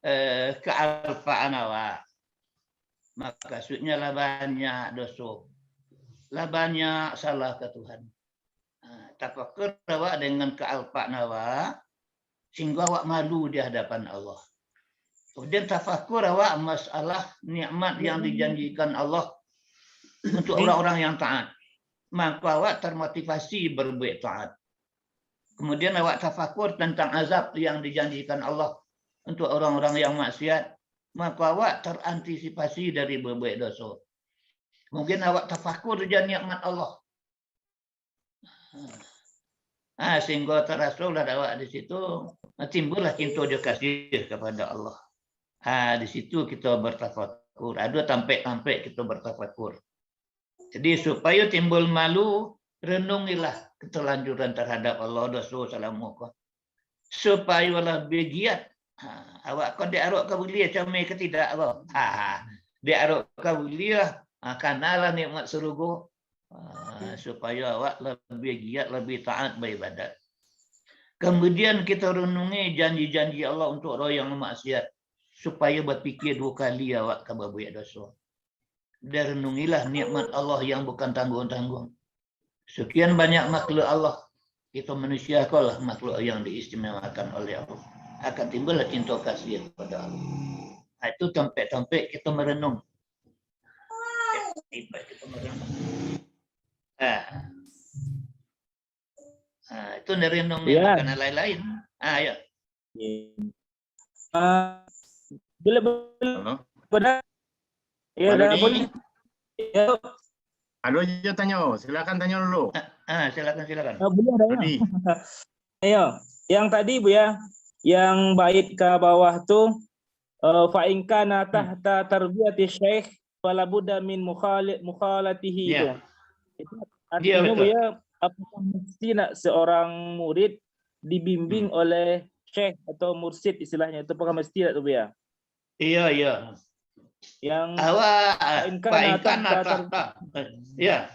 eh, kaalfaan awak. Makasuiknyo lah banyak doso, lah banyak salah ka Tuhan. Ha, tafakur awak dengan kaalfaan awak, sehingga awak malu di hadapan Allah. Kemudian tafakur awak masalah nikmat yang dijanjikan Allah untuk orang-orang yang taat. Maka awak termotivasi berbuat taat. Kemudian awak tafakur tentang azab yang dijanjikan Allah untuk orang-orang yang maksiat. Maka awak terantisipasi dari berbuat dosa. Mungkin awak tafakur saja nikmat Allah. Ah, sehingga tarasolah awak di situ, timbullah cinta jo kasih kepada Allah. Ah, di situ kita bertafakur. Ado tampek-tampek kita bertafakur. Jadi, supaya timbul malu, renungilah ketelanjuran terhadap Allah, dosa salamo ko. Supaya lebih giat. Ha, awak ko diarok ka buliah, comel ka tidak ko? Ha, diarok ka buliah, ha, kanalah nikmat surugo. Ha, supaya awak lebih giat, lebih taat baibadat. Kemudian kita renungi janji-janji Allah untuk orang yang maksiat, supaya bapikir dua kali awak ka babuek dosa. Dan renungilah nikmat Allah yang bukan tanggung-tanggung. Sekian banyak makhluk Allah, kita manusia ko lah makhluk yang diistimewakan oleh Allah. Akan timbullah cinta kasih kepada Allah. Ha, itu tampek-tampek kita merenung. Tampek-tampek kita merenung. Ah. Ah, itu merenung ni, bukan lain-lain. Ah, ya. Ah, boleh, boleh. Halo? Boleh? Ya, Halo, dah Di. Boleh. Ya. Halo, ya, tanyo. Silakan tanyo dulu. Ah, ah, silakan, silakan. Ah, boleh, dah, ya. Halo, Di. Ya, yang tadi, Buya, yang bait ka bawah tu, eh, "Fa in kana tahta tarbiyati syekh, fala budda min mukhali-, mukhalatihi," tu. Itu artinyo, Buya, apakah mesti nak seorang murid dibimbing oleh syekh atau mursyid, istilahnyo tu, apakah mesti nak tu, Buya? Iyo, iyo. Yang awak, fa in kana tahta, ya.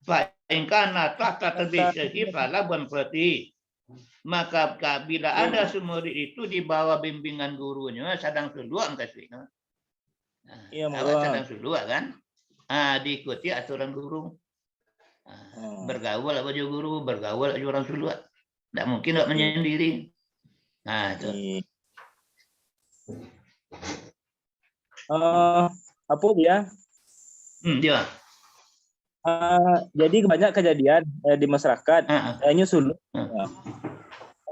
Fa in kana tahta tarbiyati syekhi fala budda min mukhalatihi. Maka, ka-, bila ada si murid itu di bawah bimbingan gurunyo, sadang suluak mukasuiknyo. Nah, awak sadang suluak, kan? Ah, diikuti aturan guru. Ah, bergaul awak jo guru, bergaul awak jo urang suluak. Ndak mungkin awak menyendiri. Nah, itu. Eh, apo, Buya? Hmm, iyo. Eh, jadi banyak kejadian, eh, di masyarakat, eh, nyo suluak.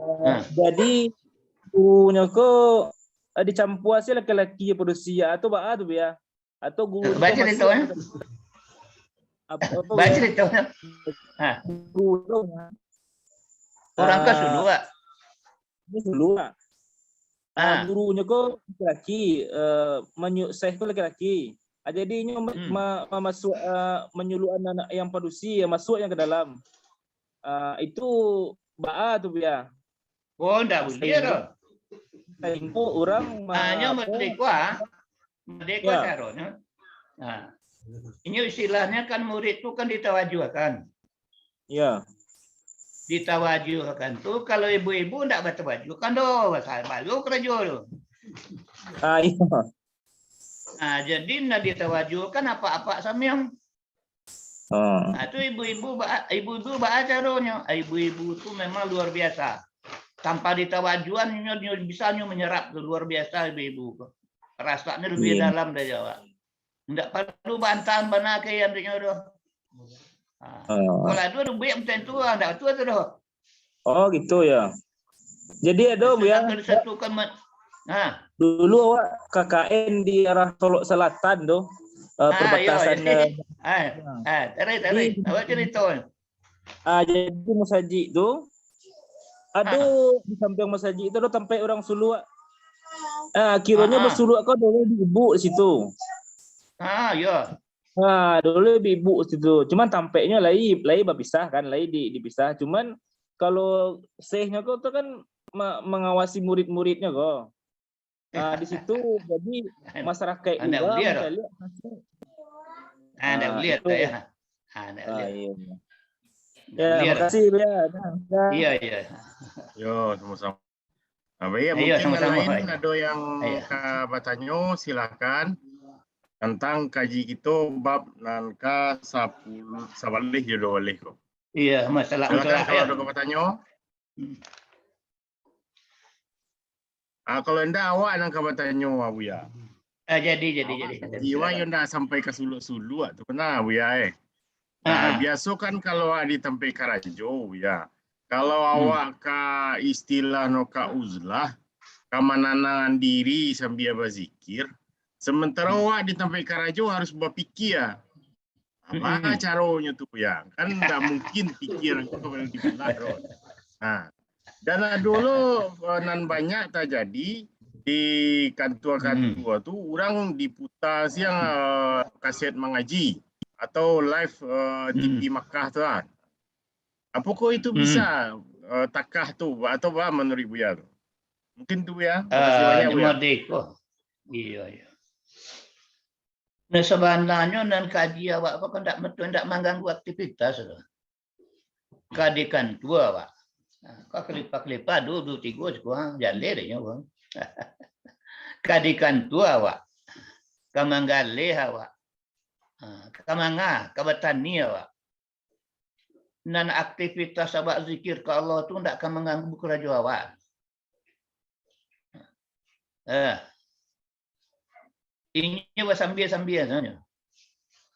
Eh, jadi gurunyo ko, eh, dicampua si laki-laki padusi, atau baa tu, Buya? Atau guru tu masih ada? Apo, apo, Buya? Baca cerita. Ha. Guru tu, urang ka suluak. Dia suluak. Ah, gurunyo ko laki-laki, eh, manyu-, syekh ko laki-laki. Ah, jadi inyo ma-, ma-, mamasuak, eh, manyuluakan anak yang padusi, yang masuak yang ka dalam. Ah, itu baa tu, Buya? Oh, ndak buliah doh. Sainggo urang ma-, hanyo apo, merdeka, merdeka caronyo. Nah, inyo istilahnyo kan murid tu kan ditawajuahkan. Iyo. Ditawajuahkan tu, kalau ibu-ibu ndak batawajuahkan doh, baru karajo tu. Ah, iyo. Nah, jadi ndak ditawajuahkan apak-apak samiang. Ah. Nah, tu ibu-ibu ba-, ibu-ibu baa caronyo? Ibu-ibu tu memang luar biasa. Tanpa ditawajuahkan, nyo, nyo bisa nyo menyerap tu, luar biasa ibu-ibu tu. Rasaknyo lebih dalam dari awak. Ndak paralu bantahan bana ka yang tu nyo tu. Ha. Ah. Kalau ado duit macam tu, ah, ndak batua tu doh. Oh, gitu ya. Jadi ado, Buya, dulu awak K K N di arah Solok Selatan tu, eh, perbatasan, eh, ah, ah, tarik, tarik. Awak cerita. Ah, jadi masajik tu, Ado di sampiang masajik tu ado tampek urang suluak. Ah, kironyo Ah. basuluak ko dulu di ibuk situ. Ah, ya. Ah, dulu di ibuk situ. Cuman tampeknyo lai, lai bapisah kan, lai di, dipisah. Cuman kalau syeikhnyo ko tu kan ma-, mangawasi murid-muridnyo ko. Ah, di situ jadi masyarakat Anak juga ulia tu. Mancaliak masuk. Ah, anak Ah, ulia tu itu. ya. Ah, anak Ah, ulia. iya. Ya, Ulia tu. makasih, Buya. Nah, nah. Iya, iya. Yo, sama-sama. Nah, baik, Iya, mungkin yang sama-sama, lain Pak. ada yang Iya. ka batanyo, silakan. Tentang kaji kito bab nan ka sapuluh, sabaleh jo dua baleh ko. Iya, masalah, Silakan masalah kalau ya. ada ka batanyo. Hmm. Ah, kalau indak, awak nan ka batanyo, Abuya. Ah, jadi, jadi, jadi. Awak Jadi, tadi, wak silakan. yo ndak sampai ka suluak-suluak tu, nah, Buya, eh. Ah, Nah, ah. biaso kan kalau awak di tampek karajo, Buya. Kalau Hmm. awak ka istilah no ka uzlah, ka mananangan diri sambia bazikir, sementara Hmm. awak di tampek karajo harus bapikia. Baa Mm-mm. caronyo tu, Buya? Kan ndak mungkin pikiran tu kalau dibelah, Ron. Nah, dan ado lo, eh, nan banyak tajadi di kantua-kantua Mm-mm. tu, urang diputa siang, eh, kaset mangaji atau live, eh, T V Mm-mm. Makkah tu lah. Apakah itu Mm-mm. bisa, eh, takah tu, atau baa manuruik Buya tu? Mungkin tu, Buya. Makasih Ah, banyak, Buya. Jumadik ko. Iya, iya. Nah, sabananyo nan kaji awak ko kan ndak betul, ndak mangganggu aktivitas tu. Ka di kantua awak. Nah, ka kalipa-kalipa, du, du, tigo, siko, ha, jaleh dek nyo, ha. Ka di kantua awak. Ka manggaleh awak. Ha, ka manga, ka batani awak. Nan aktivitas awak zikir ka Allah tu ndak ka mangganggu karajo awak. Eh. Inyo basambia-sambia sajo.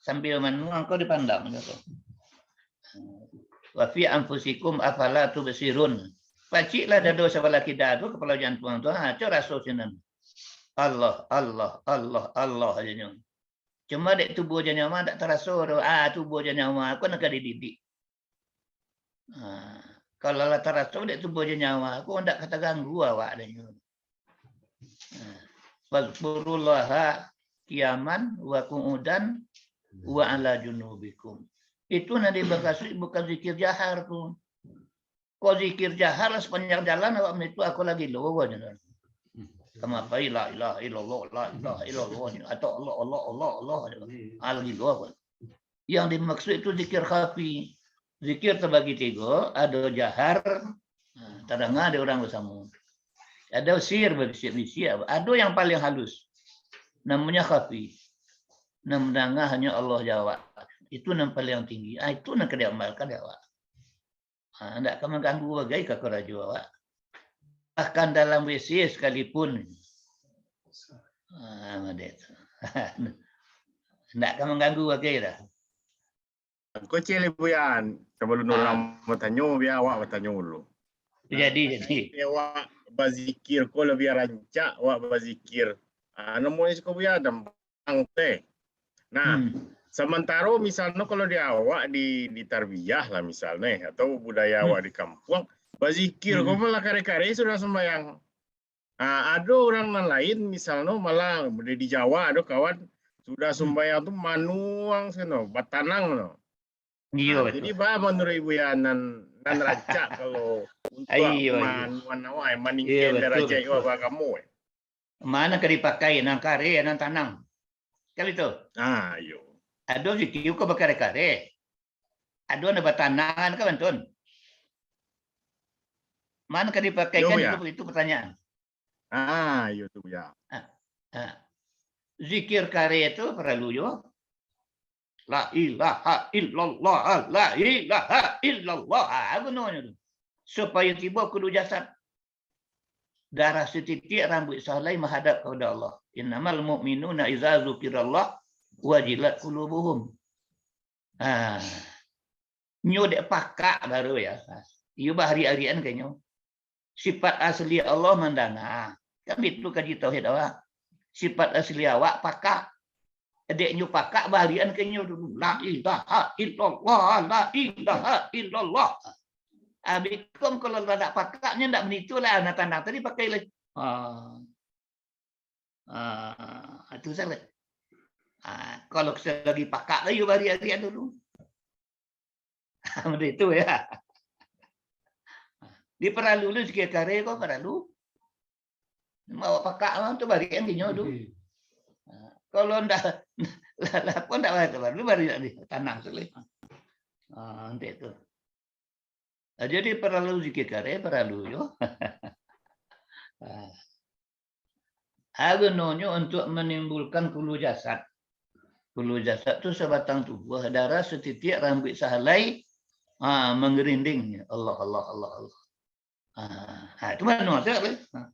Sambia manuang ko dipandang jo tu. "Wa fi anfusikum afala tubsirun." Paciklah dado sabalah kida tu, kapalo jantuang tu, ha, co raso sinan. Allah, Allah, Allah, Allah aja nyo. Cuma dek tubuah jo nyawa dak taraso doh. Ah, tubuah jo nyawa ko nan ka dididik. Ah, kalau lah taraso dek tubuah jo nyawa ko, ndak ka taganggu awak dek nyo. Ah, "Fazkurullaha qiyaman wa qu'udan wa ala junubikum." Itu nan dimaksud bukan zikir jahar tu. Kok zikir jahar lah sapanjang jalan awak maitu, aku lagi lo aja. Kama pai, "La ilaha illallah, la ilaha illallah," atau "Allah, Allah, Allah, Allah," ah, lagi lo aku. Yang dimaksud itu zikir khafi. Zikir terbagi tiga, ada jahar, nah, terdengar di orang bersama. Ada sir, berbisik-bisik, ada yang paling halus. Namanya khafi. Nan mendengar hanya Allah jo awak. Itu nan paling tinggi. Ah, itu nan ka diamalkan dek awak. Ha, ndak ka mangganggu bagai ka karajo awak. Bahkan dalam W C sekalipun. Ha, model tu. Ndak ka mangganggu bagai dah. Ko cek lai, Buya, sabalun Ah. urang batanyo, biar awak batanyo dulu. Jadi, jadi. Awak bazikir ko labiah rancak, awak bazikir. Ah, namonyo siko, Buya, dampang teh. Nah, Hmm. samantaro misalnyo kalau di awak di, di tarbiyah lah misalnyo, atau budaya Hmm. awak di kampuang, bazikir ko Hmm. malah kare-kare sudah sumbayang. Ah, ado urang nan lain misalnyo malah di, di Jawa ado kawan sudah Hmm. sumbayang tu manuang sano, batanang no. Iyo, Ah, betul. Jadi baa manuruik Buya nan, nan rancak kalau untuak Iyo, iyo. manuang awak, eh, maningkek Iyo, betul, darajat betul. awak baagamo, eh? Mano ka dipakai, nan kare, nan tanang? Kan itu. Ah, iyo. Ado zikir ko bakare-kare. Ado nan batanang kan, Bantun? Mano ka dipakaikan Yo, Buya. itu, itu pertanyaan. Ah, iyo tu, Buya. Ah, ah. Zikir kare tu paralu juo. La ilaha illallah, la ilaha illallah. Ah, gunonyo tu. Supayo tibo ka ulu jasad. Darah satitik rambuik sahalai mahadap kapado Allah. "Innamal mu'minuna idza dzukirallah wajilat qulubuhum." Ah. Nyo dek pakak baru ya. Iyo bahariak-hariakan ka inyo. Sifat asli Allah mandanga. Kan bitu kaji tauhid awak. Sifat asli awak pakak. Dek nyo pakak, bahariak-an ka inyo dulu. La ilaha illallah, la ilaha illallah. Ah, beko kalau lah ndak pakaknyo, ndak manitu lah, nah, tanang tadi pakai lah. Ah. Ah, itu salah. Ah, kalau selagi pakak lah, yo bariak-riak dulu. Macam itu, ya. Di paralu lu sikit kare ko paralu. Awak pakak lah tu bariak kan kinyo tu. Okey. Ah, kalau ndak, lah, lah pun ndak payah tu, baru bariak di tanah tu lah. Ah, macam itu. Ah, jadi paralu zikir kare, paralu yo. Ah. Ah, gunonyo untuk manimbulkan kulu jasad. Kulu jasad tu sabatang tubuah, darah satitiak, rambuik sahalai, ah, manggarinding. Allah, Allah, Allah, Allah. Ah, ah, itu mano tu, apa? Ah.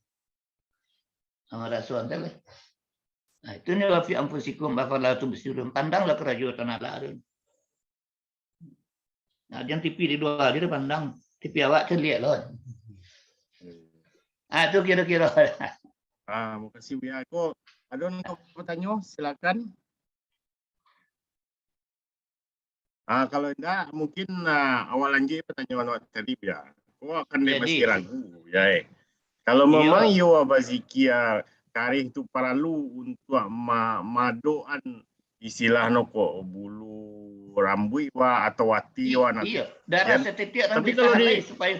Sama rasuan tu lah. Ah, itu ni wa fi anfusikum, afala tubsirun. Pandanglah karajo tanah lah tu. Nah, jan T V di lua aja dipandang. T V awak caliak lah. Ah, tu kira-kira. Ah, makasih, Buya. Ko, ado nan ka batanyo, silakan. Ah, kalau indak, mungkin, ah, awak lanjuik pertanyaan awak tadi, Buya. Ko akan dek Jadi. Masih ragu, Buya, eh. Kalau Iyo. Memang iyo bazikia, kareh tu paralu untuak ma-, madoan istilah no ko, bulu rambuik wa atau ati I-, wa nah. Iyo, darah Yan-, satitiak tapi rambuik kalau di sahalai supaya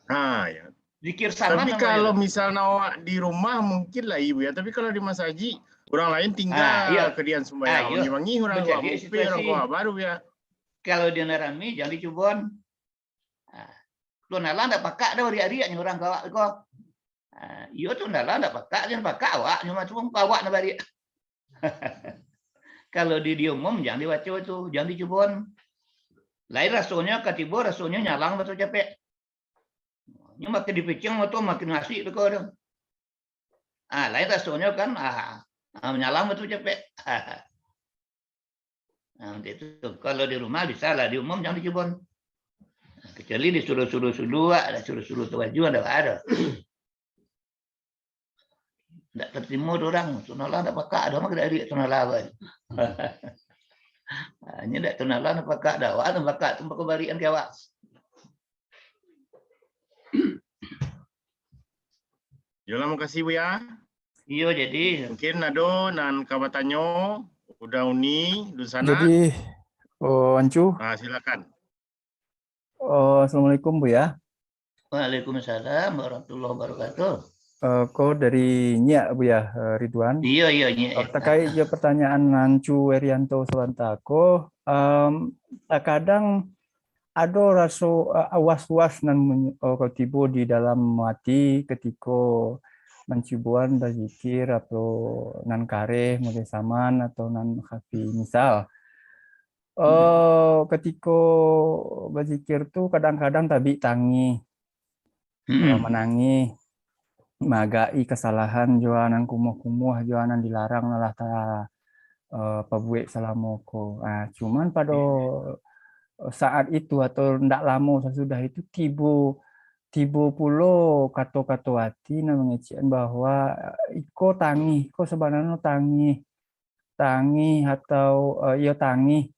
Ha, ya. Zikir sama Tapi namanya kalau tu. Misalnya awak di rumah, mungkin lah, Ibu, ya. Tapi kalau di masajik, urang lain tingga Ah, iyo. Kadian sumbayang. Ah, iyo. Mangih-mangih urang Bacaliak awak, situasi. Urang awak baru, ya. Kalau di nan rami, jan dicuboan. Ah, tu nan lah ndak pakak dah, ariak-ariaknyo urang ka awak ko. Ah, iyo tu nan lah ndak pakak, jan pakak awaknyo mah, cuma awak nan bariak. Kalau di, di umum, jan dibaco tu, jan dicuboan. Lain rasonyo ka tibo, rasonyo nyalang batu capek. Nyo makin dipiciang, tu makin asik beko tu. Ah, lain rasonyo kan, ah, ah, manyalang tu capek. Ah, macam itu. Kalau di rumah bisa lah, di umum jan dicuboan. Kecuali di suluah-suluah, ah, suluah-suluah tu baju ada, ada. Ndak tertimo tu urang, tu nan lah ndak pakak, ado mah kada ariak tu nan lah, bai. Ah, nyo ndak tu nan lah ndak pakak, dah awak ndak pakak, tu pakak bariak ka awak. Yolah, makasih, Buya. Iyo, jadi. Mungkin ado nan ka batanyo, Uda Uni, dunsanak. Jadi, oh, Ancu. Ah, silakan. Oh, assalamualaikum, Buya. Waalaikumsalam warahmatullahi wabarakatuh. Eh, ko dari Nyiak, Buya, eh, Ridwan. Iyo, iyo, Nyiak. Eh, terkait jo pertanyaan Ancu Erianto sabanta ko, em, takadang ado raso, eh, was-was nan mun-, eh, ko tibo di dalam ati katiko mancuboan bazikir atau nan kareh, mulai saman atau nan khafi. Misal, Hmm. Eh, katiko bazikir tu kadang-kadang tabik tangih, Hmm. eh, manangih, maagak-i kasalahan jo nan kumuah-kumuah, jo nan dilarang lah ta-, eh, pabuek salamo ko. Ah, cuman pado Iya. saat itu atau ndak lamo sasudah itu tibo, tibo pulo kato-kato ati nan mangecekan bahwa, eh, iko tangih, iko sabananyo tangih. Tangih atau, eh, iyo tangih,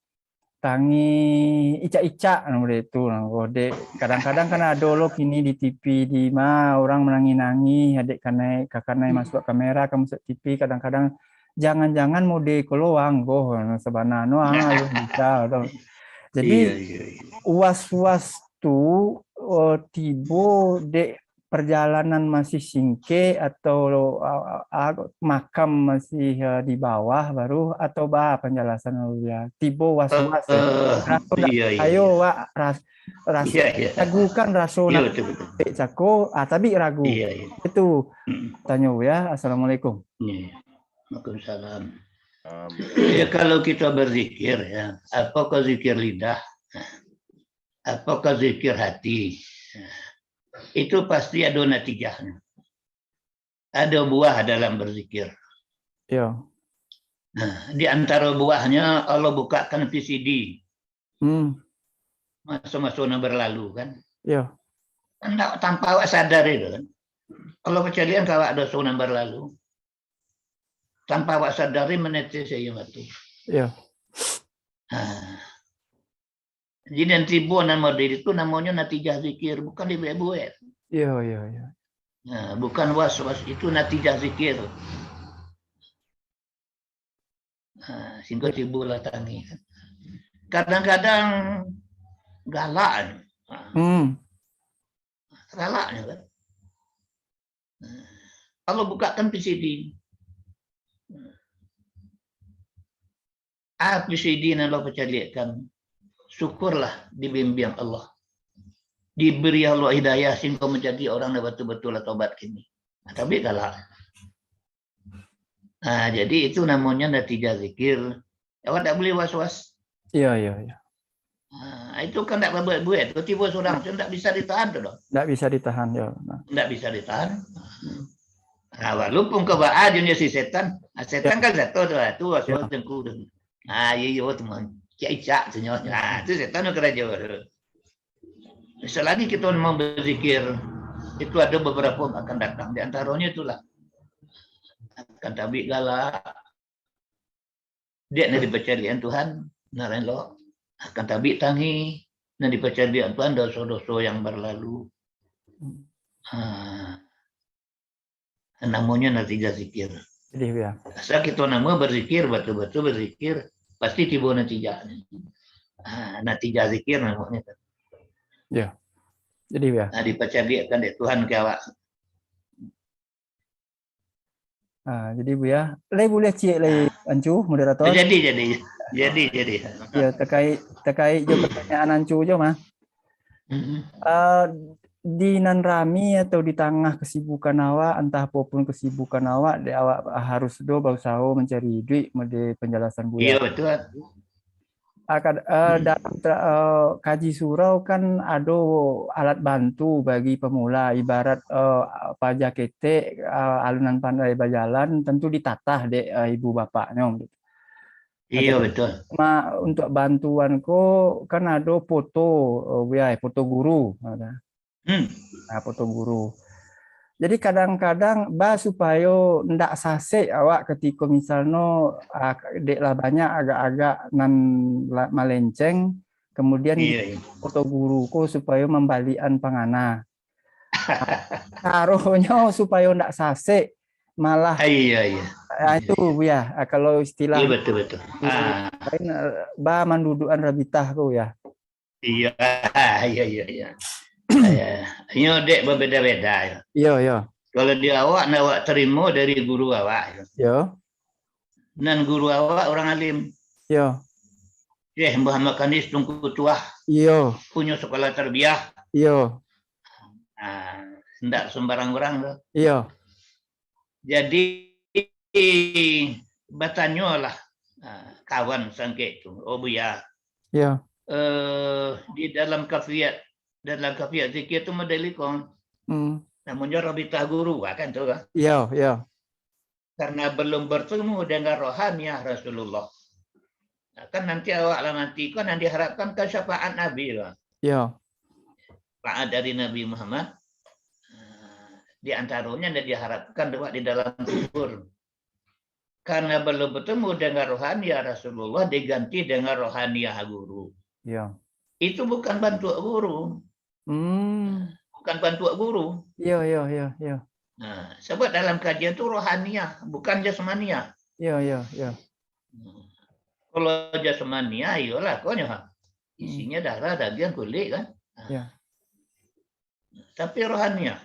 tangih icak-icak, nah, model itu, nah, oh, dek, kadang-kadang kan ado lo kini di T V, di ma urang manangih-nangih, adek kanai, ka kanai Hmm. masuak kamera, ka masuak T V, kadang-kadang jangan-jangan model ko lo anggoh, nah, sabananyo, ah, yo bisa, tu. Jadi, Iya, iya, iya. was-was tu, eh, tibo dek perjalanan masih singkek atau, ah, ah, makam masih, ah, di bawah baru atau ba penjelasan Buya? Tibo was-was, ya. Eh, Raso ndak iya, iya, percayo, iya. Wak, ras-, ras-, Iya, iya. Ragukan raso Iya, nak betul, betul. Cako, ah, tapi ragu. Iya, iya. Itu Mm. tanyo, ya. Assalamualaikum. Iya. Waalaikumsalam. Um. Ya, kalau kita berzikir, ya, apakah zikir lidah? Apakah zikir hati? Itu pasti ada natijahnya. Ada buah dalam berzikir. Ya. Nah, di antara buahnya, Allah bukakan V C D. Hmm. Masa-masa yang berlalu, kan? Ya. Tanpa, tanpa awak sadar itu, kan? Allah percalian kalau ada zona berlalu. Tanpa awak sadari, menetes air mata. Ya. Ha. Jadi, nan tibo nan model itu namonyo natijah zikir, bukan dibuek-buek. Iyo, iyo, iyo. Nah, bukan was-was, itu natijah zikir. Nah, singgo tibo lah tangih. Kadang-kadang galak. Nah, hmm. Galaknyo kan. Nah, Allah bukakan P C D. Ah, P C D nan Allah pacaliakkan. Syukurlah dibimbing Allah. Diberi Allah hidayah singgo manjadi orang nan batul-batul lah tobat kini. Nah, tapi galak. Nah, jadi itu namonyo natijah zikir. Awak tak boleh was-was. Iyo, iyo, iyo. Nah, itu kan tak babuek-buek. Tibo-tibo surang tu tak bisa ditahan tu doh. Tak bisa ditahan, yo. Nah. Tak bisa ditahan. Nah, walaupun ka baa jo nyo si setan. Ah, setan kan satu tu, ah, tu was-was tengku tu. Ah, iyo, iyo, tu mah. Cak-cak tu nyo. Ah, tu setan tu karajo tu. Selagi kita memang berzikir, itu ada beberapa akan datang. Di antaranya itulah, akan tabik galak. Dek nan dipacaliakan Tuhan, nan lain lo. Akan tabik tangih, nan dipacaliakan Tuhan, doso-doso yang berlalu. Ha. Namonyo natijah zikir. Jadi, ya. Asal kita nama berzikir, betul-betul berzikir, pasti tibo natijah. Ha, natijah zikir namonyo. Ya. Jadi, ya. Nah, dipacaliakan dek Tuhan ka awak. Ah, jadi, Buya, lai buliah ciek lai, ah, Ancu, moderator? Jadi, jadi. Jadi, jadi. Ya, terkait, terkait jo pertanyaan Ancu jo mah. Mm-mm. Ah, di nan rami atau di tangah kesibukan awak, antah apo pun kesibukan awak, dek awak harus do bausaho mancari iduik, model penjelasan Buya. Iya, betul. Ah, kad-, eh, hmm, dalam tra-, eh, kaji surau kan ado alat bantu bagi pemula, ibarat, eh, paja ketek, eh, alunan pandai bajalan, tentu ditatah dek, eh, ibu bapaknyo, gitu. Iyo, jadi, betul. Ma-, untuk bantuan ko kan ado foto, eh, Buya, foto guru, ada. Hmm. Nah, foto guru. Jadi, kadang-kadang ba supayo ndak sasek awak katiko misalno, ah, dek lah banyak agak-agak nan la-, malenceng, kemudian, iya, iya, foto guru ko supayo mambalikan pangana. Nah, caronyo supayo ndak sasek, malah, ah, iya, iya, ah, itu, Buya, ah, kalau istilah, iya, betul, betul, ah, lain, eh, ba mandudukan rabitah ko, Buya. Iya, iya, iya, iya. Iya. Inyo dek babeda-beda, ya. Iya, iya. Kalau di awak, nak awak terima dari guru awak, ya. Iya. Nan guru awak orang alim. Iya. Syekh Muhammad Kanis Tungku Tuah. Iya. Punyo sekolah tarbiyah. Iya. Nah, ndak sembarang orang tu. Iya. Jadi, batanyolah, ah, kawan sangkek tu, "Oh, Buya, ya, eh, di dalam kafiat, dalam kafiat zikir tu model iko, hmm, namonyo rabitah guru, ah, kan tu, kan? Iya, iya. Karena belum bertemu dengan rohaniah Rasulullah." Nah, kan nanti awak lah mati, kan yang diharapkan kan syafaat Nabi lah. Iya. Syafaat dari Nabi Muhammad, eh, di antaranya yang diharapkan juga di dalam kubur. Karena belum bertemu dengan rohaniah Rasulullah, diganti dengan rohaniah guru. Iya. Itu bukan bantuak guru. Hmm. Bukan bantuak guru. Iya, iya, iya, iya. Nah, sebab dalam kajian tu rohaniah, bukan jasmaniah. Iya, iya, iya. Hmm. Kalau jasmaniah, iyolah, konyo, ha. Hmm. Isinya darah, daging, kulit, kan? Nah. Iya. Tapi rohaniah.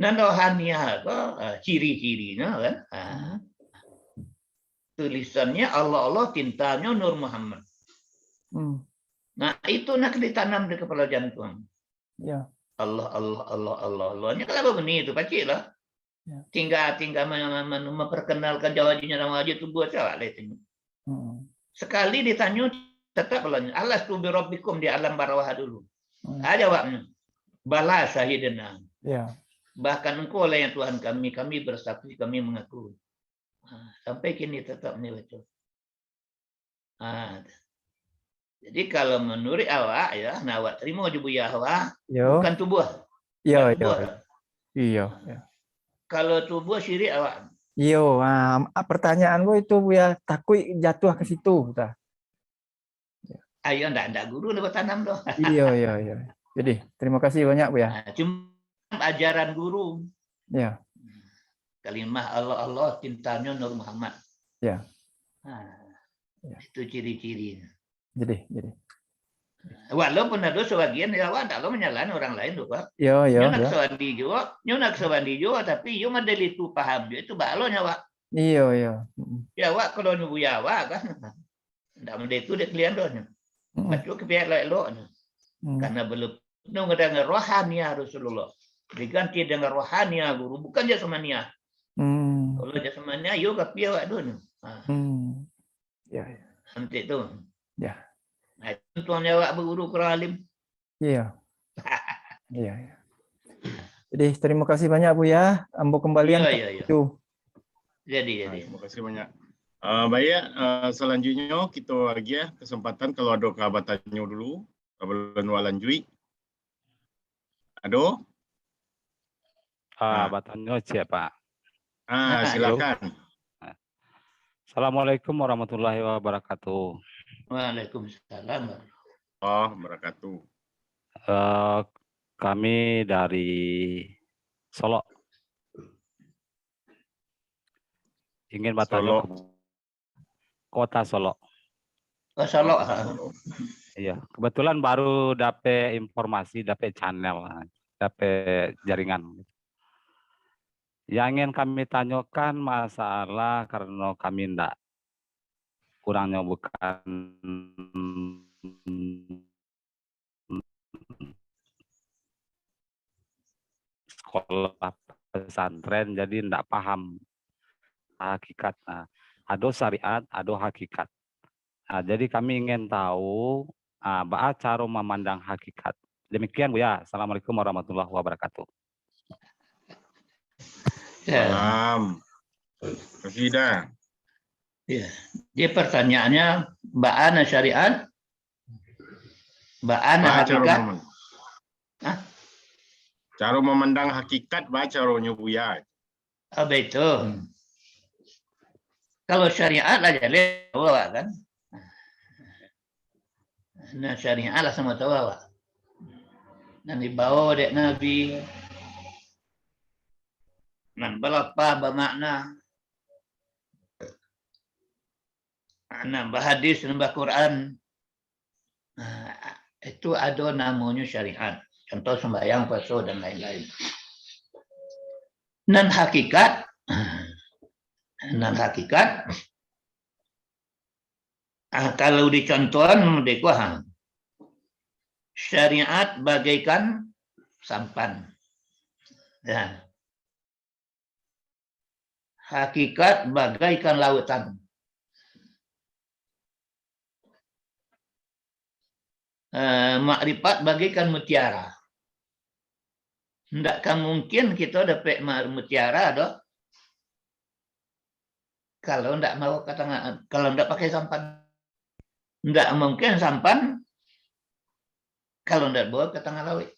Nan rohaniah ko, ah, ciri-cirinyo, kan? Ah. Hmm. Tulisannya Allah, Allah, tintanyo Nur Muhammad. Hmm. Nah, itu nak ditanam di kepala jantung. Ya. Allah, Allah, Allah, Allah, Allah. Nyo kalau bunyi tu, pacik lah. Ya. Tinggal, tinggal mem-, mem-, memperkenalkan jauh aja, nama aja tu buat salah lah itu. Hmm. Sekali ditanyo, tetap lah, "Alastu birabbikum," di alam barawah dulu. Hmm. Ah, jawabnya, "Bala, syahidna." Ya. "Bahkan engkau lah yang Tuhan kami, kami bersaksi, kami mengaku." Ah, sampai kini tetap ni baca. Ah, jadi kalau menurut awak, ya, nah, awak terima je Buya awak, yo, bukan tubuh. Yo, bukan yo, tubuh. Iyo, iyo. Kalau tubuh syirik awak. Iyo, ah, pertanyaan gua itu, Buya, takuik jatuh ke situ, ta. Ya. Ayo, ndak, ndak guru ndak batanam doh. Iyo, iyo, iyo. Jadi, terima kasih banyak, Buya. Ah, cuma ajaran guru. Ya. Kalimah Allah, Allah, cintanyo Nur Muhammad. Ya. Ah, Ya. Itu ciri-cirinyo. Jadi, jadi. Walaupun ado sabagian, ya, awak ndak lo manyalahan urang lain tu, Pak. Iyo, iyo, Nyo nak iyo. Sawandi juo, nyo nak sawandi juo, tapi iyo model itu paham juo, itu baalonyo awak. Iyo, iyo. Mm-mm. Ya, awak kalau nyo buya awak kan. Ndak model itu dek kalian doh nyo. Mm-mm. Baco ka pihak elok-eloknyo. Mm. Karena belum penuh dengan rohaniah Rasulullah. Diganti dengan rohaniah guru, bukan jasmaniah. Mm. Kalau jasmaniah, iyo ka pihak awak doh nyo. Ha. Mm. Ya, ya. Nanti tu. Ya. Nah, itu untuangnyo awak baguru ka urang alim. Iya. Iya, iya. Jadi, terima kasih banyak, Buya. Ambo kembalian Iya, ka iya, iya. Itu. Jadi, jadi. Ah, terima kasih banyak. Ah, baik, ah, selanjutnya kita agiah kesempatan kalau ada ka batanyo dulu, sabalun awak lanjuik. Ado? Ah, Ah. Batanyo ciek, Pak. Ah, Ah, silakan. Assalamualaikum warahmatullahi wabarakatuh. Waalaikumsalam warahmatullahi wabarakatuh. Eh, kami dari Solok. Ingin batanyo Solok. Ke Kota Solok. Oh, Solok, Kota ha. Solok. Iya, kebetulan baru dapek informasi, dapek channel, dapek jaringan. Yang ingin kami tanyokan masalah karena kami ndak, kurangnyo bukan sekolah pesantren, jadi ndak paham hakikat. Nah, ado syariat, ado hakikat. Nah, jadi kami ingin tahu, ah, baa caro mamandang hakikat. Demikian, Buya. Assalamualaikum warahmatullahi wabarakatuh. Ya. Salam. Kasih dah. Ya. Jadi pertanyaannya, baa nan syariat, baa nan Baa caro hakikat. Maman-, Hah? Caro mamandang hakikat, baa caronyo Buya. Ah, baitu. Hmm. Kalau syariat lah jaleh, awak kan. Nah, syariat lah samo tahu awak. Nan dibawa dek Nabi, nan balapah bamakna, nan bahadis, nan baquran. Nah, itu ado namonyo syariat. Contoh sembahyang, puaso, dan lain-lain. Nan hakikat, nan hakikat, ah, kalau dicontohan, dek ku, ha, syariat bagaikan sampan. Ya. Hakikat bagaikan lautan. Eh, makrifat bagaikan mutiara. Ndak ka mungkin kito dapek ma-, mutiara doh, kalau ndak bawa ka tangah, kalau ndak pakai sampan. Ndak mungkin sampan kalau ndak bawa ka tangah lauik.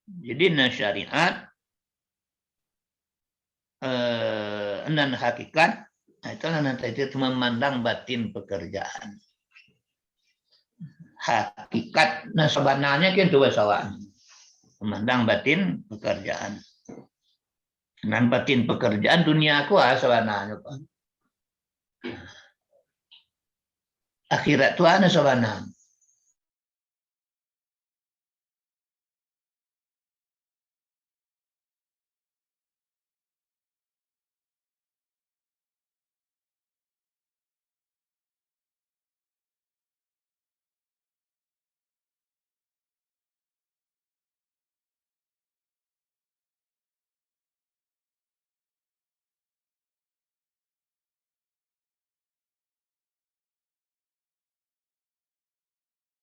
Jadi, nan syariat, eh, nan hakikat, nah, itulah nan tadi tu, memandang batin pekerjaan. Hakikat, nan sabananyo kan tu bahaso awak. Memandang batin pekerjaan. Nan batin pekerjaan dunia ko, ah, sabananyo ko. Akhirat tu ado sabana.